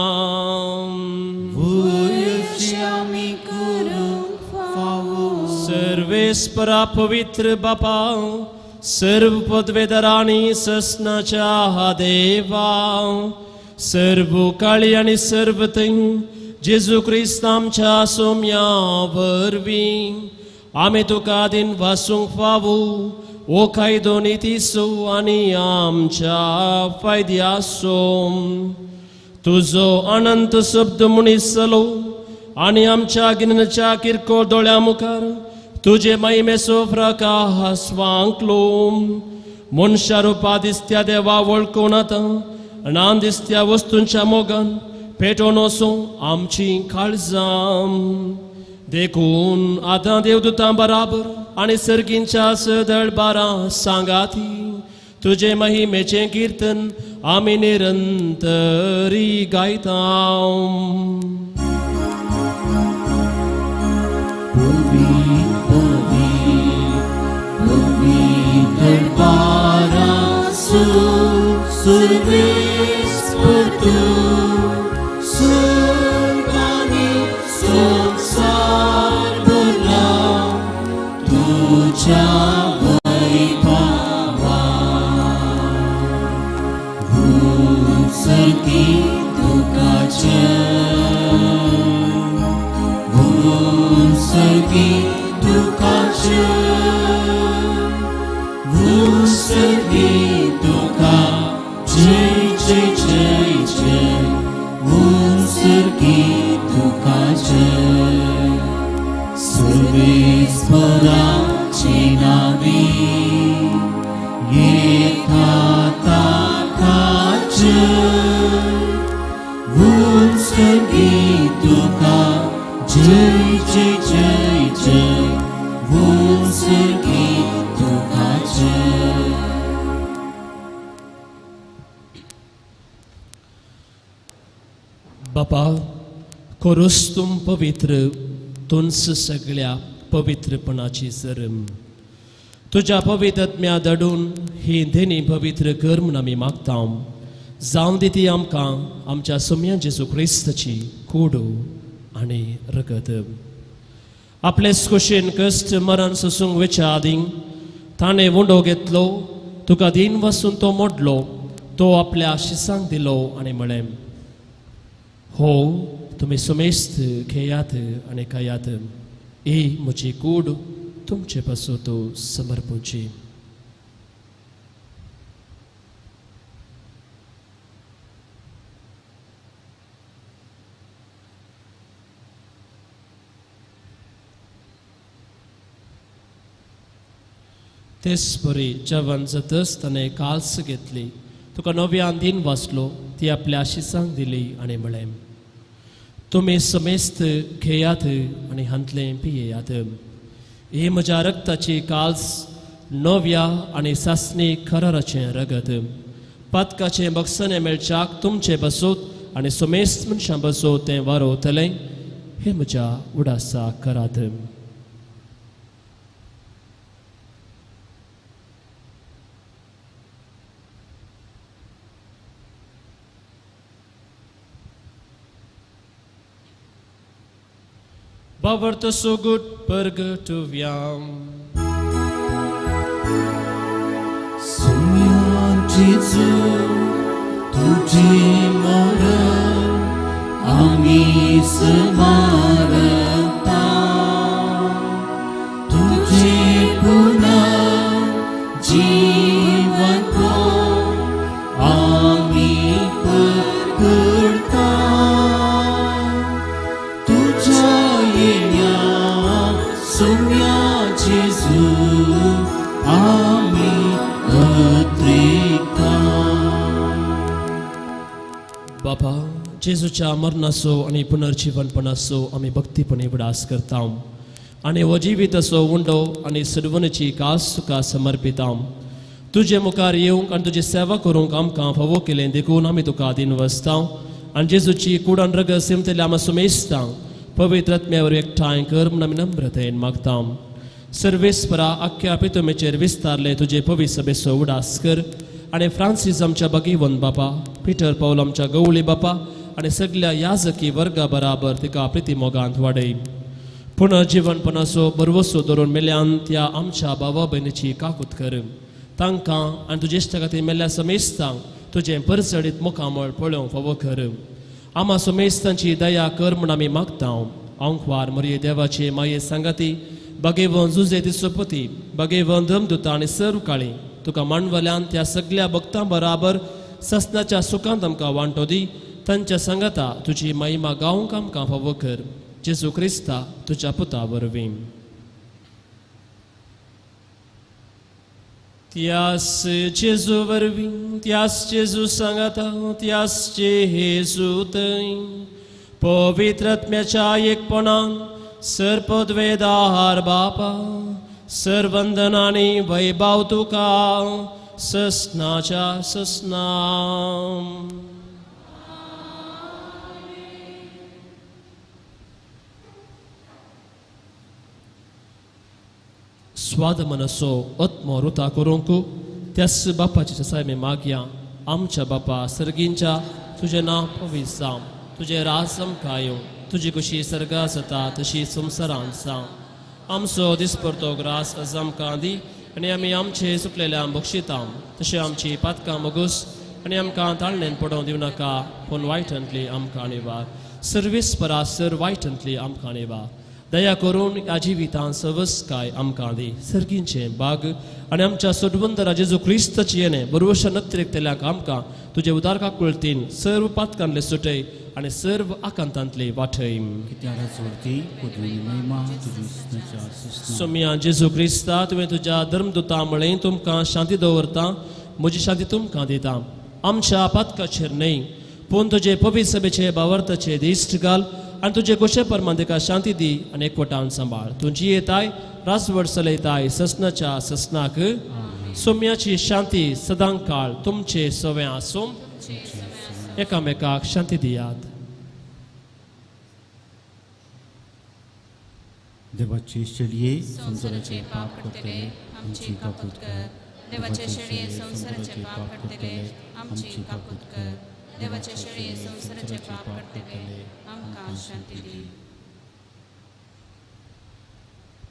वयशी आमी करूंक फावो. सर्वेस्परा पवित्र बापा, सर्व पदवेदारांनी ससनाच्या देवा, सर्व काळी आनी सर्व थंय जेजू क्रिस्त आमच्या सोम्या वरवीं आमी तुका दिन वासूंक फावो ओ कायदो नितीसो आनी आमच्या फायद्यासो. तुजो अनंत शब्द मनीस जालो आनी आमच्या गिन्यानाच्या किरकोळ दोळ्या मुखार तुजे महिमेचो प्रकाश वांकलो. मनशा रुपा दिसत्या देवा वळखून आतां ना दिसत्या वस्तूंच्या मोगान पेटोवन वचूं आमची काळजां. देखून आतां देवदूतां बराबर आनी सर्गींच्या सदळ बारां सांगाती तुजे महिमेचें कीर्तन आमी निरंतरी गायता. पवित्र बारासू सर्वेस्पर तूं स्वर्गानी संवसार भरला तुज्या वैभवान. उत्सर्गी तुका जय, उत्सर्गी तुका जय, उत्सर्गी तुका जय जय जय जय, उत्सर्गी तुका जय. सर्वेस्पराचे नावे येता ताका जय, उत्सर्गी तुका जय जय जय जय, उत्सर्गी तुका जय. बापा, कोरूस तूं पवित्र तुंस सगळ्या पवित्रपणाची सरम तुज्या पवित्रत्म्या दडून ही देणी पवित्र कर म्हूण आमी मागता. जावं दी ती आमकां आमच्या सोम्या जेजू क्रिस्ताची कोडू आनी रगत. आपले खोशेन कश्ट मरण सोसूंक वेच्या आदीं ताणें उंडो घेतलो, तुका दीन वसून तो मोडलो, तो आपल्या शिसांक दिलो आनी म्हळें, हो तुमी सुमेस्त घेयात आनी खायात, ही म्हजी कूड तुमचे पासत समर्पूची. तेच परी जेवण जातच ताणें काल्स घेतली, तुका नव्यान दिन वाचलो, ती आपल्या आशिसांक दिली आनी म्हळें, तुमी समेस्त घेयात आनी हांतलें पियेयात. ही म्हज्या रक्ताची काल्स, नव्या आनी सासणी कराराचें रगत. पातकाचें बक्षणें मेळच्याक तुमचें बसोत आनी समेस्त मनशां बसोत तें वारोवतलें. हें म्हज्या उडासा करात. बावर्त सुगुट परगटुव्याम. सुम्या जेजू तुझे मरण आमी स्मारता, तुझे पुनः जीवन आमी परगटता, तुझ्या येण्या सुम्या जेजू आमी अत्रिकता. बापा, जेजूच्या मरणाचो आनी पुनर्जीवनपणाचो आमी भक्तीपणी उडास करता आनी हो जिविताचो उंडो आनी सर्वणीची कास तुका समर्पिता. तुजे मुखार येवंक आनी तुजी सेवा करूंक आमकां फावो केलें देखून आमी तुका आदीन वसता आनी जेजूची कुडान रगत सिमतल्या आमी सुमेस्ता पवित्र आत्म्या वरवीं एकठांय कर म्हूण आमी नम्रतेन मागता. सर्वेस्परा आख्ख्या पितुमेचेर विस्तारले तुजे पवित्र सभेचो उडास कर आनी फ्रांसीस आमच्या भगीवन बापा, पिटर पावल आमच्या गवळी बापा आनी सगल्या याजकी वर्गा बराबर तिका प्रिती मोगांत वाडय. पुनर्जीवनपणाचो बरवसो धरून मेल्यान त्या आमच्या भावा भयणीची काकूत कर. तांकां आनी तुजे इश्टा खातीर मेल्ल्या समेस्तांक तुजें परजळीत मुखामळ पळोवंक फावो कर. आमा समेस्तांची दया कर म्हूण आमी मागता. आंकवार मरये देवाचे माये सांगाती बागेवन जुजे दिसोपती बागेवन दमदुता आनी सर्व काळी तुका मांडवल्यान त्या सगल्या भक्तां बराबर ससनाच्या सुखांत आमकां वांटो दी. तांच्या सांगाता तुजी महिमा गावंक आमकां फावो कर. जेजू क्रिस्ता तुज्या पुता वरवीं. त्यास जेजू वरवीं, त्यास जेजू सांगाता, त्यास जेजू थंय पवित्र आत्म्याच्या एकपणान सर्पद्वेदार बापा सर्वंदनानी वैभाव तुका ससनाच्या ससना. स्वाद मनसो आत्मो रुता करूंक त्यास बापाची ससाय मी मागया. आमच्या बापा सर्गींच्या, तुजें नांव पवित्र जावं, तुजें राज आमकां येवं, तुजी कशी सर्गा जाता तशी संवसारांत जावं. आमचो दिसपरतो ग्रास आज आमकां दी आनी आमी आमचे चुकलेल्या बक्षिता तशें आमची पातकां मगूस आनी आमकां ताळणेन पडोवंक दिवं नाका, पूण वायटांतली आमकां निवार. सर्वीस परा सर वायटांतली आमकां निवार. दया करून ह्या जिवितांत सवसकाय आमकां दी. सर्गींचें बाग आनी आमच्या सोडवंदरा जेजू क्रिस्ताची येणें बरवशा नत्रेकतल्याक आमकां तुजे उदार काकुळतीन सर्व पातकांतले सुटय आनी सर्व आकांतांतले वाटय. सोम्या जेजू क्रिस्ता, तुवें तुज्या धर्मदुता म्हळें तुमकां शांती दवरता, म्हजी शांती तुमकां दिता. आमच्या पातकाचेर न्हय पूण तुजे पवित्र सभेचे बावर्ताचे दिश्ट घाल आनी तुजे गोशे परमान तिका शांती दी आनी एकवटान सांबाळ. तूं जियेताय, रासवड चलयताय ससनाच्या ससनाक. सोम्याची शांती सदां काळ तुमचे सवें आसूं. एकामेकाक शांती दियात. देवाचे शेळये संवसाराचे पाप करतले आमची काकूत कर. देवाचे शेळये संवसाराचे पाप करतले आमची काकूत कर. देवाचे शेळये संवसाराचे पाप करतले आमकां शांती दी.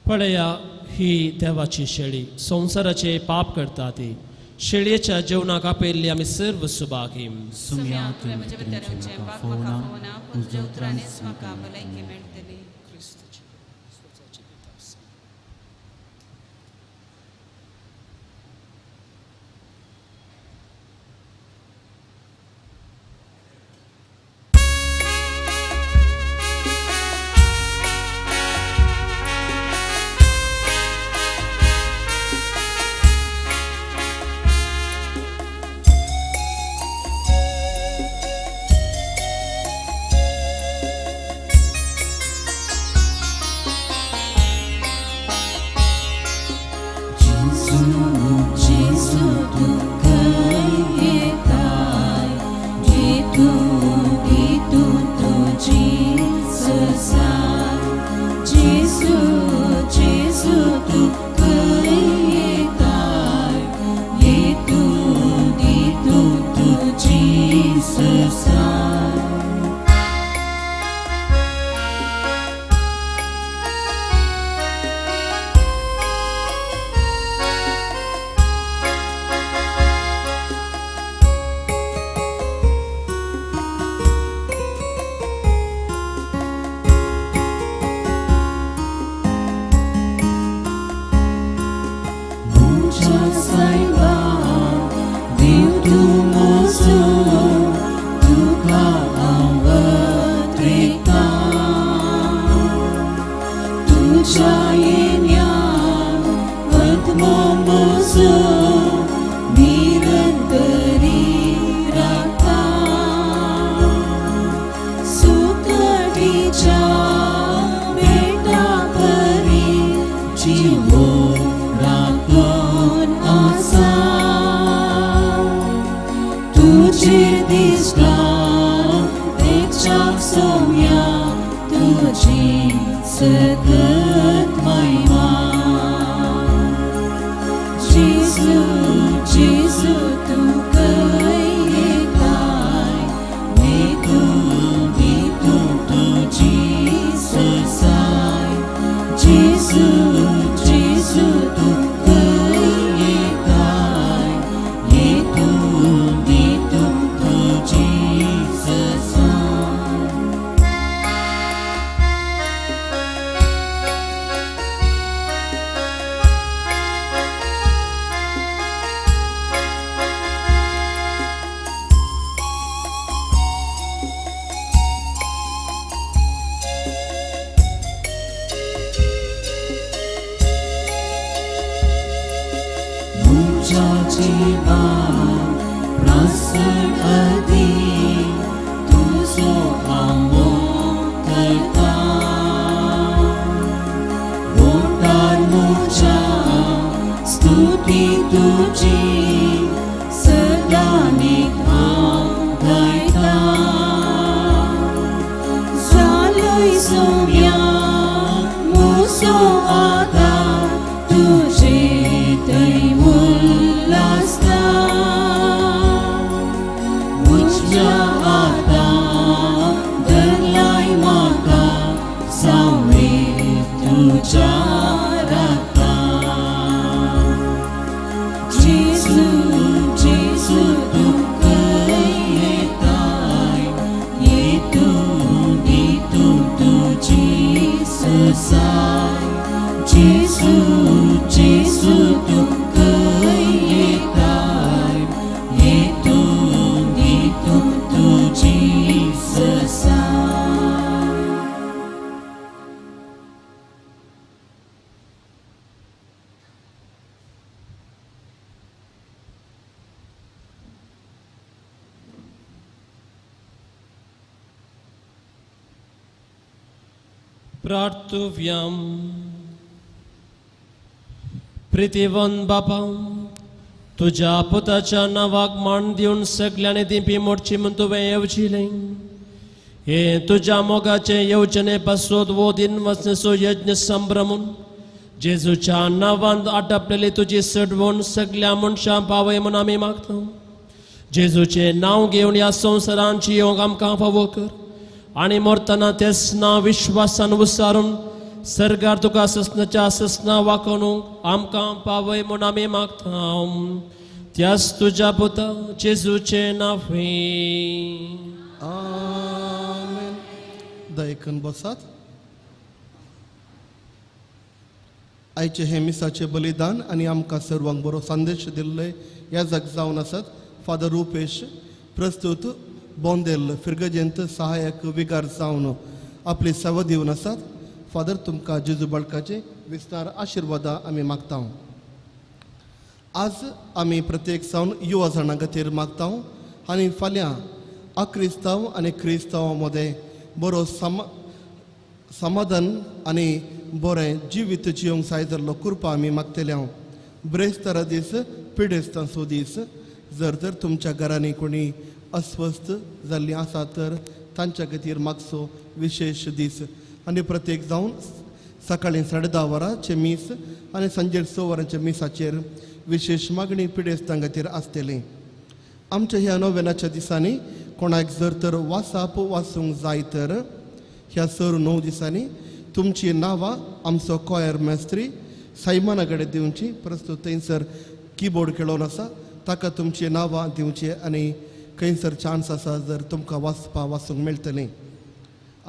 पळया ही देवाची शेळी संवसाराचे पाप करता ती. शेळयेच्या जेवणाक आपयल्ली आमी सर्व सुभागी. सुम्या तुवें म्हज्या भितर येवचें पाप म्हाका फावना, पूण तुज्या उतरांनीच म्हाका भलायकी मेळटली. तुजेर दिसता देखच्याक सोम्या तुजी सकत महिमा. जेजू जेजू तूं खंय येताय, येतूं दितूं तुजी ससाय. जेजू जेजू तूं खंय येताय, येतूं दितूं तुजी ससाय. म्हज्या जिवाक प्रासण अदीक तुजो हांव मोग करता. बोटार म्हज्या स्तुती तुजी सदां नीत हांव गायता. जालोय सोम्या म्हजो आदार तुजे थंय उल्लासता. म्हज्या हाताक धरलाय म्हाका सावळी तुज्या राखता. जेजू जेजू तूं खंय येताय, येतूं दितूं तुजी ससाय. जेजू जेजू तूं खंय येताय, येतूं दितूं तुजी ससाय. प्रार्थुव्याम. प्रितीवन बापा, तुज्या पुताच्या नांवाक मान दिवन सगल्यांनी दिंपी मोडची म्हूण तुवें येवजिलें. हे तुज्या मोगाचे येवजणे पासत वो दिन वचनेचो यज्ञ संभ्रमून जेजूच्या नांवान आटपलेली तुजी सडवण सगल्या मनशां पावय म्हूण आमी मागता. जेजूचें नांव घेवन ह्या संवसारांत जियोंक आमकां फावो कर आनी मरतना तेच नांव विश्वासान उसारून सरकार तुका ससनाच्या ससना वाकोवंक आमकां पावय म्हूण आमी मागता. त्याच तुज्या पुता जेजूचें नांवे. आमेन. दयेकन बसात. आयचें हें मिसाचें बलिदान आनी आमकां सर्वांक बरो संदेश दिल्ले ह्या जग जावन आसात फादर रुपेश प्रस्तुत बोंदेल फिर्गजेंत सहायक विगार जावन आपली सेवा दिवन आसात. फादर तुमकां जेजू बाळकाचे विस्तार आशिर्वादां आमी मागता. आज आमी प्रत्येक जावन युवा जाणां खातीर मागता आनी फाल्यां अक्रिस्तांव आनी क्रिस्तांव मदें बरो समाधान आनी बरें जिवीत जिवंक जाय जाल्लो कृपा आमी मागतले. हांव ब्रेस्तारा दीस पिडेस्तांचो दीस. जर तर तुमच्या घरांनी कोणी अस्वस्थ जाल्लीं आसा तर तांच्या खातीर मागचो विशेश दीस. आनी प्रत्येक जावन सकाळीं 10:30 वरांचें मीस आनी सांजेर 6 वरांच्या मिसाचेर विशेश मागणी पिडेस्तां खातीर आसतली. आमच्या ह्या नोवेनाच्या दिसांनी कोणाक जर तर वासाप वाचूंक जाय तर ह्या सर 9 दिसांनी तुमची नांवां आमचो कॉयर मेस्त्री सायमना कडेन दिवची. प्रस्तुत थंयसर किबोर्ड खेळोवन आसा ताका तुमची नांवां दिवची आनी खंयसर चान्स आसा जर तुमकां वाचपा वाचूंक मेळटलें.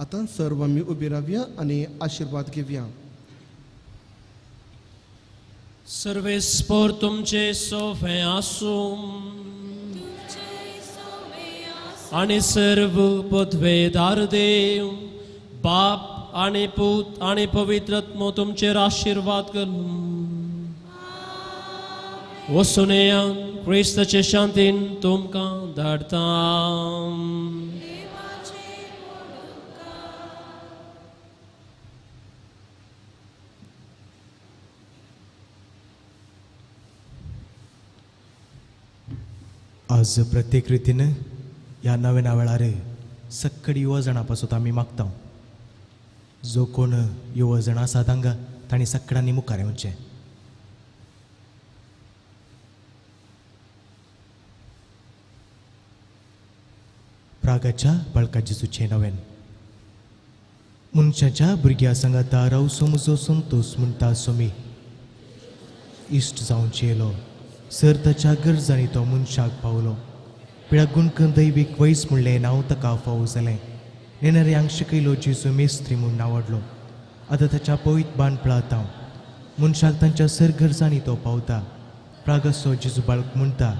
आतां सर्व आमी उबी रावया आनी आशिर्वाद घेवया. सर्वेस्पर तुमचे सोफे आसूं आनी सर्व पदवेदार देव बाप आनी पूत आनी पवित्र आत्मो तुमचेर आशिर्वाद करूं. वसुनेया क्रिस्ताचे शांतीन तुमकां धाडटा. आज प्रत्येक रितीन ह्या नव्या वेळार सक्कड युवा जाणां पासून आमी मागता. जो कोण युवा जाण आसा तांकां तांणी सगळ्यांनी मुखार येवचें. प्रागाच्या बाळका जेजूचें नवेन मनशाच्या भुरग्या सांगाता रावसो म्हजो संतोस म्हणटा सोमी इश्ट जावंचे येयलो सर ताच्या गरजांनी तो मनशाक पावलो. पिळा गुणकन दैवीक वैस म्हणलें नांव ताका फावो जालें. नेणाऱ्यांक शिकयलो जेजू मेस्त्री म्हूण नांवाडलो. आतां ताच्या पवित्र बाण पळाता मनशाक तांच्या सर गरजांनी तो पावता. प्रागसो जेजू बाळक म्हणटा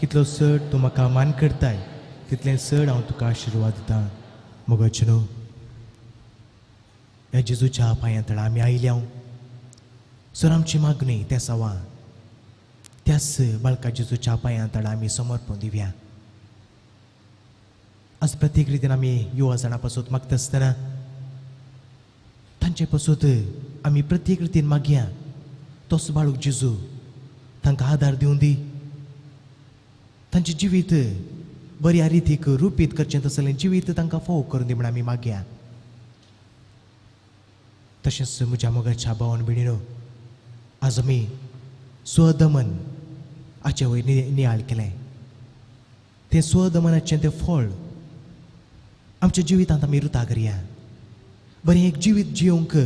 कितलो चड तूं म्हाका मान करताय तितलें चड हांव तुका आशिर्वाद दितां. मोगाचे न्हू ह्या जेजूच्या पांयां तळा आमी आयल्या. सर आमची मागणी त्या सवा त्याच बाळका जेजूच्या पांयां तळा आमी समर्पण दिवया. आज प्रत्येक रितीन आमी युवा जाणां पासून मागता आसतना तांचे पासून आमी प्रत्येक रितीन मागया तोच बाळूक जेजू तांकां आदार दिवन दी. तांचें जिवीत बऱ्या रितीक रुपीत करचें तसलें जिवीत तांकां फोव करून दी म्हण आमी मागया. तशेंच म्हज्या मोगाच्या भावान भयणीनो आज आमी स्वदमन हाचे वयर नियाळ केलें. तें स्वदमनाचें तें फळ आमच्या जिवितांत आमी रुता करया. बरें एक जिवीत जियोंक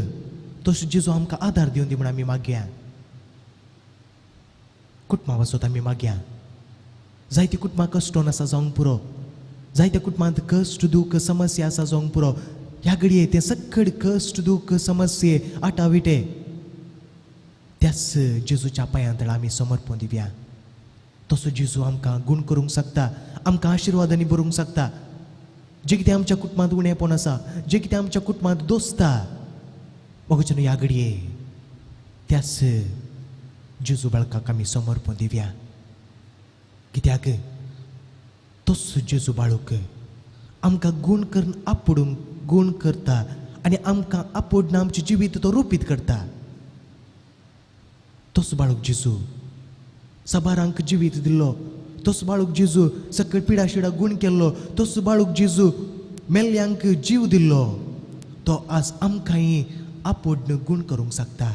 तसो जेजू आमकां आदार दिवन दी म्हण आमी मागया. कुटुंबा पासत आमी मागया. जायती कुटुंबां कश्टोन आसा जावंक पुरो, जायत्या कुटुंबांत कश्ट दूख समस्या आसा जावंक पुरो. ह्या घडये तें सक्कड कश्ट दूख समस्ये आटाविटे त्याच जेजूच्या पांयां तळा आमी समर्पण दिवया. तसो जेजू आमकां गूण करूंक शकता, आमकां आशिर्वादांनी भरूंक शकता. जें कितें आमच्या कुटुंबांत उणेपण आसा, जें कितें आमच्या कुटुंबांत दोस्ता मोगाच्यान ह्या घडये त्याच जेजू बाळकाक आमी समर्पण दिवया. कित्याक तोच जेजू बाळूक आमकां गूण करून आपोडूंक गूण करता आनी आमकां आपोडना आमचें जिवीत तो रुपीत करता. तोच बाळूक जेजू साबारांक जिवीत दिल्लो, तोच बाळूक जेजू सकयल पिडा शिडा गूण केल्लो, तोच बाळूक जेजू मेल्ल्यांक जीव दिल्लो. तो आज आमकांय आपोडन गूण करूंक शकता.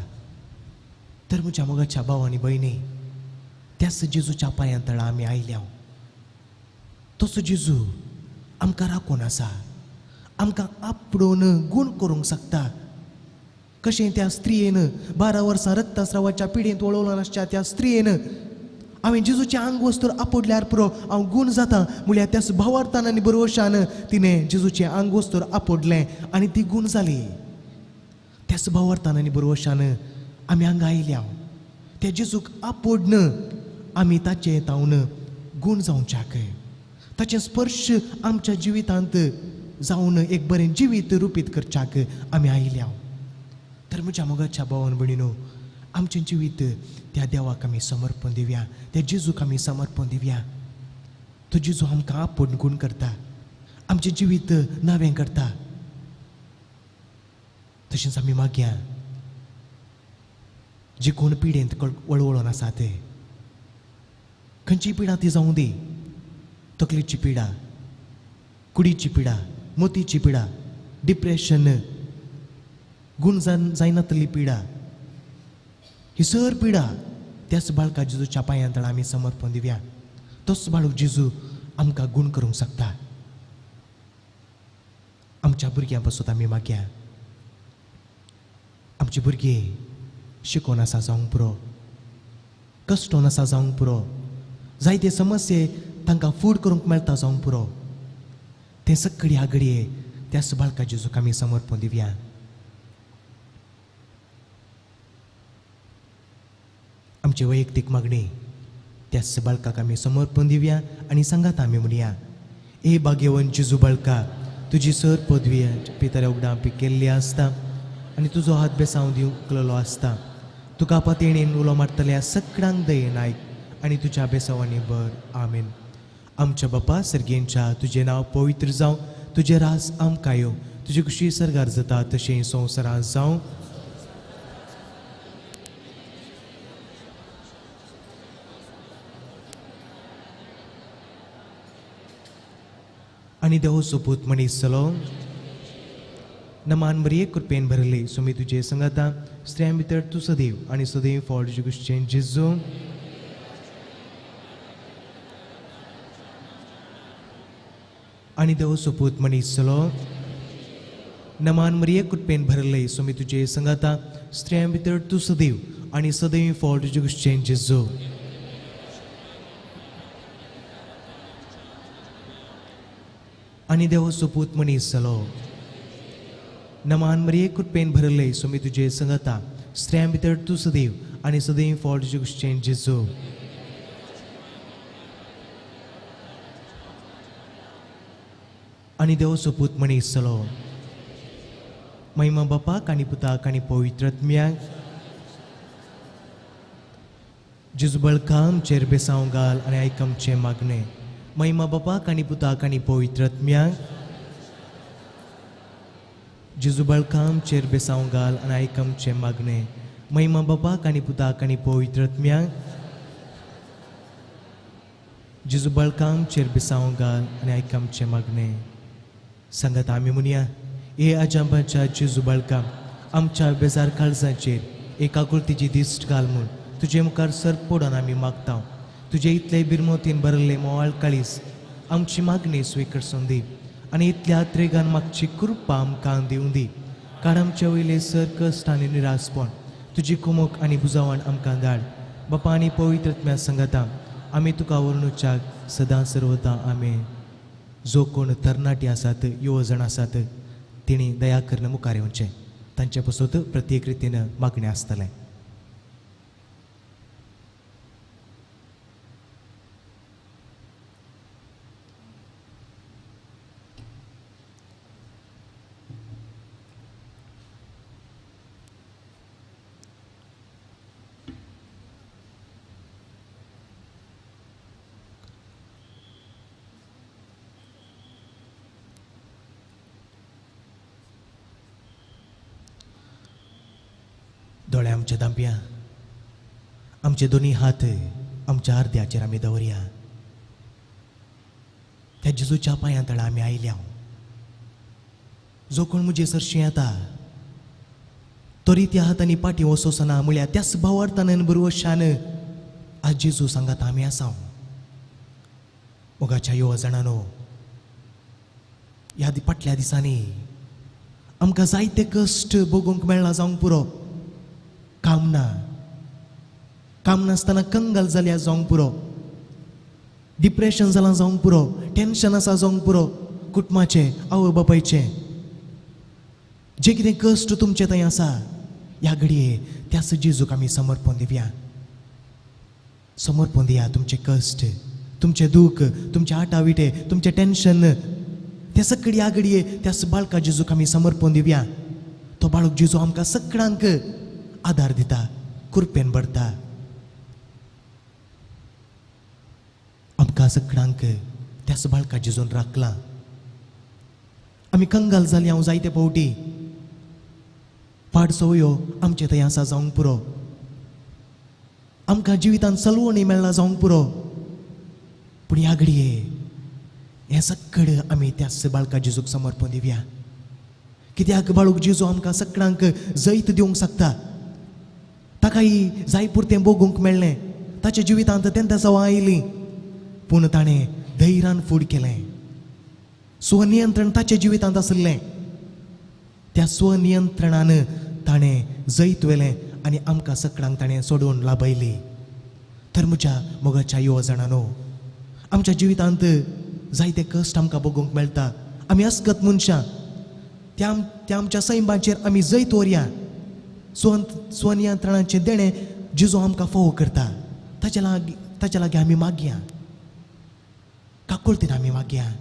तर म्हज्या मोगाच्या भाव आनी भयणी त्याच जेजूच्या पांयां तळा आमी आयल्या. तसो जेजू आमकां राखून आसा, आमकां आपडोवन गूण करूंक शकता. कशें त्या स्त्रियेन 12 वर्सां रक्तस्रावाच्या पिडेंत वळवलो आसच्या त्या स्त्रियेन हांवें जेजूचें आंग वस्तूर आपोडल्यार पुरो हांव गूण जाता म्हळ्यार त्याच भावार्थान आनी बरवशान तिणें जेजूचें आंग वस्तूर आपोडलें आनी ती गूण जाली. त्याच भावार्थान आनी बरवशान आमी हांगा आयल्या. त्या जेजूक आपोडन आमी ताचें तावन गूण जावच्याक, ताचें स्पर्श आमच्या जिवितांत जावन एक बरें जिवीत रुपीत करच्याक आमी आयल्या. तर म्हज्या मोगाच्या भावान भयणीनो आमचें जिवीत त्या देवाक आमी समर्पण दिवया, त्या जेजूक आमी समर्पण दिवया. तो जेजू आमकां आपोवन गूण करता, आमचें जिवीत नवें करता. तशेंच आमी मागया जे कोण पिडेंत वळवळोन आसा ते खंयची पिडा ती जावं दी, तकलेची पिडा, कुडीची पिडा, मोतीची पिडा, डिप्रेशन, गूण जायनातली पिडा, ही सर पिडा त्याच बाळका जेजूच्या पांयां तळा आमी समर्पण दिवया. तोच बाळक जेजू आमकां गूण करूंक शकता. आमच्या भुरग्यां पासून आमी मागया. आमची भुरगीं शिकोन आसा जावंक पुरो, कश्टोन आसा जावंक पुरो, जायते समस्ये तांकां फूड करूंक मेळटा जावंक पुरो. तें सगळी आगडये त्याच बाळका जेजूक आमी समर्पण दिवया. आमची वैयक्तीक मागणी त्याच बाळकाक आमी समर्पण दिवया आनी सांगात आमी म्हणया, ए भाग्यवंत जेजू बाळका, तुजी सर पदवी पितऱ्या उगडां केल्ली आसता आनी तुजो हात बेसांव दिवकलेलो आसता. तुका पातयेन उलो मारतल्या सगळ्यांक दयेन आयक आनी तुज्या बेसांवांनी भर. आमेन. आमच्या बापा सर्गेंच्या, तुजें नांव पवित्र जावं, तुजें राज आमकां येवं, तुजी खुशी सर्गार जाता तशें संवसारांत जावं. आनी देवाचो पूत मनीस जालो. नमान मरिये कृपेन भरले, स्वामी तुजे संगाता, स्त्रियां भितर तूं सदैव आनी सदैव फळ तुजे कुशीचें जेजू. आनी देवाचो पूत मनीस जालो. नमान मरिये कृपेन भरले, स्वामी तुजे संगाता, स्त्रियां भितर तूं सदैव आनी सदैव फळ तुजे कुशीचें जेजू. आनी देवाचो पूत मनीस जालो. नमान मरिये कृपेन भरले, स्वामी तुजे संगाता, स्त्रियां भितर तूं सदैव आनी सदैव फळ तुजे कुशीचें जेजू. आनी देवाचो पूत मनीस जालो. महिमा बापाक आनी पुताक आनी पवित्र आत्म्याक. जेजू बळका आमचेर बेसांव घाल आनी आयक आमचें मागणें. महिमा बापाक आनी पुताक आनी पवित्र आत्म्याक. जेजू बळका आमचेर बेसांव घाल आनी आयक आमचें मागणें. महिमा बापाक आनी पुताक आनी पवित्र आत्म्याक. जेजू बळका आमचेर बेसांव घाल आनी आयक आमचें मागणें. सांगात आमी म्हणया, हे आजांबाच्या जेजू बाळका, आमच्या बेजार काळजाचेर एक आकुळतीची दिश्ट घाल म्हूण तुजे मुखार सर पडून आमी मागता. तुजे इतले बिरमोतीन भरले मोवाळ काळीस आमची मागणी स्विकारसून दी आनी इतल्या त्रेगान मागची कृपा आमकां दिवं दी. काड आमचे वयले सर कश्ट आनी निरासपण, तुजी कुमक आनी बुजावण आमकां धाड. बापा आनी पवित्र आत्म्या संगाता आमी तुका वर्णुच्याक सदां सर्वता. आमी जो कोण तरणाटी आसात, युवजण आसात, तिणी दया करून मुखार येवचें. तांचे पासत प्रत्येक रितीन मागणें आसतलें. दोळे आमचे दांपया, आमचे दोनी हात आमच्या अर्द्याचेर आमी दवरया. त्या जेजूच्या पांयां तळा आमी आयल्या. जो कोण म्हजे सरशी येता तरी त्या हातांनी पाटी वसोसना म्हळ्यार त्याच भावार्थान बरवशान आज जेजू सांगात आमी आसा. मोगाच्या यो जाणानो, ह्या फाटल्या दिसांनी आमकां जायते कश्ट भोगूंक मेळ्ळा जावंक पुरो. काम ना, काम नासतना कंगाल जाल्या जावंक पुरो, डिप्रेशन जालां जावंक पुरो, टेन्शन आसा जावंक पुरो, कुटुंबाचें आवय बापायचें जे कितें कश्ट तुमचे थंय आसा ह्या घडये त्याच जेजूक आमी समर्पण दिवया. समर्पण दिया तुमचे कश्ट, तुमचें दूख, तुमचे आटाविटे, तुमचें टेन्शन, त्या सगळी ह्या घडये त्याच बाळका जेजूक आमी समर्पण दिवया. तो बाळक जेजू आमकां सगळ्यांक आदार दिता, कृपेन भरता. आमकां सगळ्यांक त्याच बाळका जेजून राखला. आमी कंगाल जाली हांव जायते फावटी पाड सवयो आमचे थंय आसा जावंक पुरो, आमकां जिवितांत सलवणी मेळ्ळा जावंक पुरो, पूण ह्या घडये हें सगळें आमी त्याच बाळका जेजूक समर्पण दिवया. कित्याक बाळूक जेजू आमकां सगळ्यांक जैत दिवंक शकता. ताकाय जाय पुरतें भोगूंक मेळ्ळें, ताच्या जिवितांत तेंता सवां आयलीं, पूण ताणें धैर्यान फूड केलें. स्वनियंत्रण ताच्या जिवितांत आशिल्लें, त्या स्वनियंत्रणान ताणें जैत व्हेलें आनी आमकां सगळ्यांक ताणें सोडून लाभयली. तर म्हज्या मोगाच्या युवा जाणांनो, आमच्या जिवितांत जायते कश्ट आमकां भोगूंक मेळटा. आमी अस्कत मनशां, त्या आमच्या सैमाचेर आमी जैत व्हरया. स्वनियंत्रणाचें देणें जेजू आमकां फावो करता, ताच्या लागीं आमी मागया, काकुळतीन आमी मागया.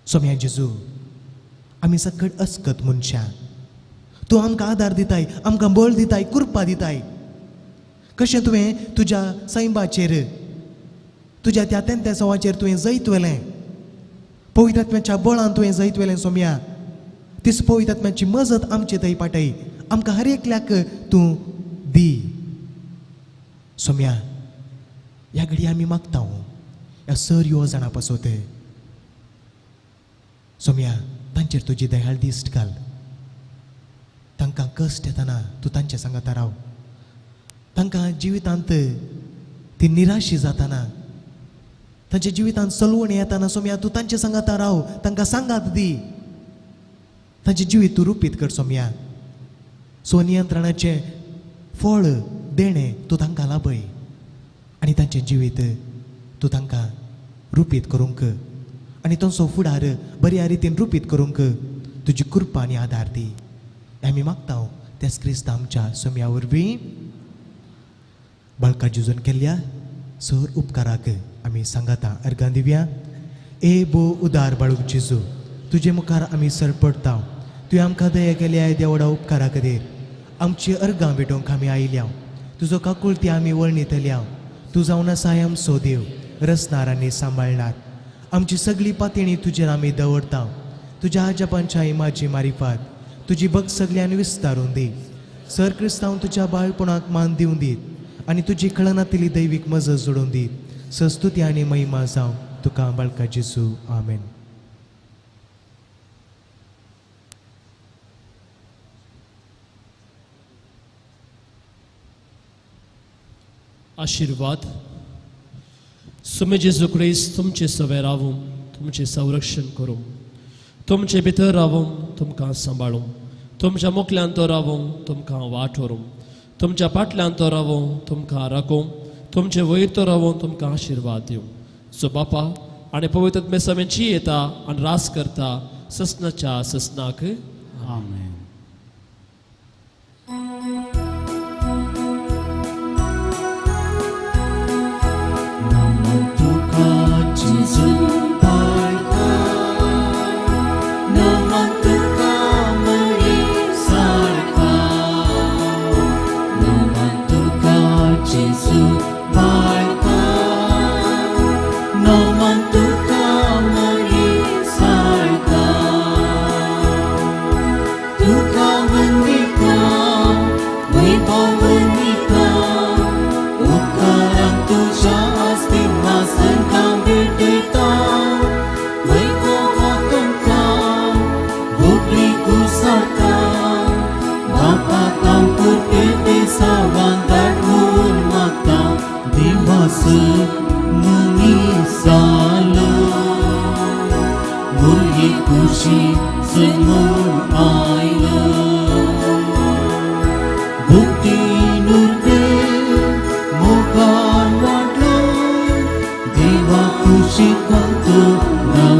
सोम्या जेजू, आमी सकट अस्कत मनशां, तूं आमकां आदार दिताय, आमकां बळ दिताय, कृपा दिताय. कशें तुवें तुज्या सैमाचेर, तुज्या त्या तेंत्या सवाचेर तुवें जैत व्हेलें, पवित्र आत्म्याच्या बळान तुवें जैत व्हेलें. सोम्या, तीच पवित्र आत्म्याची मजत आमचे थंय पाटय, आमकां हर एकल्याक तूं दी. सोम्या, ह्या घडये आमी मागता ह्या सर यो जाणा पासत सोम्या तांचेर तुजी दयाळ दिश्ट घाल. तांकां कश्ट येतना तूं तांचे सांगाता राव. तांकां जिवितांत ती निराशी जाताना, तांच्या जिवितांत सलवण येताना सोम्या तूं तांचे सांगाता राव, तांकां सांगात दी, तांचें जिवीत तूं रुपीत कर सोम्या. स्वनियंत्रणाचें फळ देणें तूं तांकां लाभय आनी तांचें जिवीत तूं तांकां रुपीत करूंक आनी तांचो फुडार बऱ्या रितीन रुपीत करूंक तुजी कृपा आनी आदार दी. आमी मागता त्याच क्रिस्त आमच्या सोम्या वरवीं. बाळका जेजून केल्ल्या सर उपकाराक आमी सांगाता अर्गां दिवया. ए बो उदार बाळूक जेजू, तुजे मुखार आमी सरपडटा. तुवें आमकां दया केल्या येद्या व्हडा उपकारा खातीर आमची अर्गां भेटोवंक आमी आयल्या. तुजो काकुळती आमी वर्णितल्या. तूं जावन आसा आमचो देव, रचणार आनी सांबाळणार. आमची सगळी पातणी तुजेर आमी दवरता. तुज्या आजपांच्या इमाजी मारिफात तुजी भक्त सगळ्यान विस्तारून दी. सर क्रिस्तांव तुज्या बाळपणाक मान दिवन दीत आनी तुजी कळनातली दैवीक मजत जोडून दीत. सस्तुती आनी महिमा जावं तुका बाळका जेजू. आमेन. आशीर्वाद. सुमे जेजू क्रिस्त तुमचे सवे रावूं, तुमचें संरक्षण करूं, तुमचे भितर रावूं, तुमकां सांबाळूं, तुमच्या मुखल्यान तो रावूं, तुमकां वाट व्हरूं, तुमच्या फाटल्यान तो रावूं, तुमकां राखूं, तुमचे वयर तो रावूं, तुमकां आशिर्वाद दिवं. सो बापा आनी पवित्र मेसामेची येता आनी रास करता ससनाच्या ससनाक. आमेन. देवा खुशी कंतु।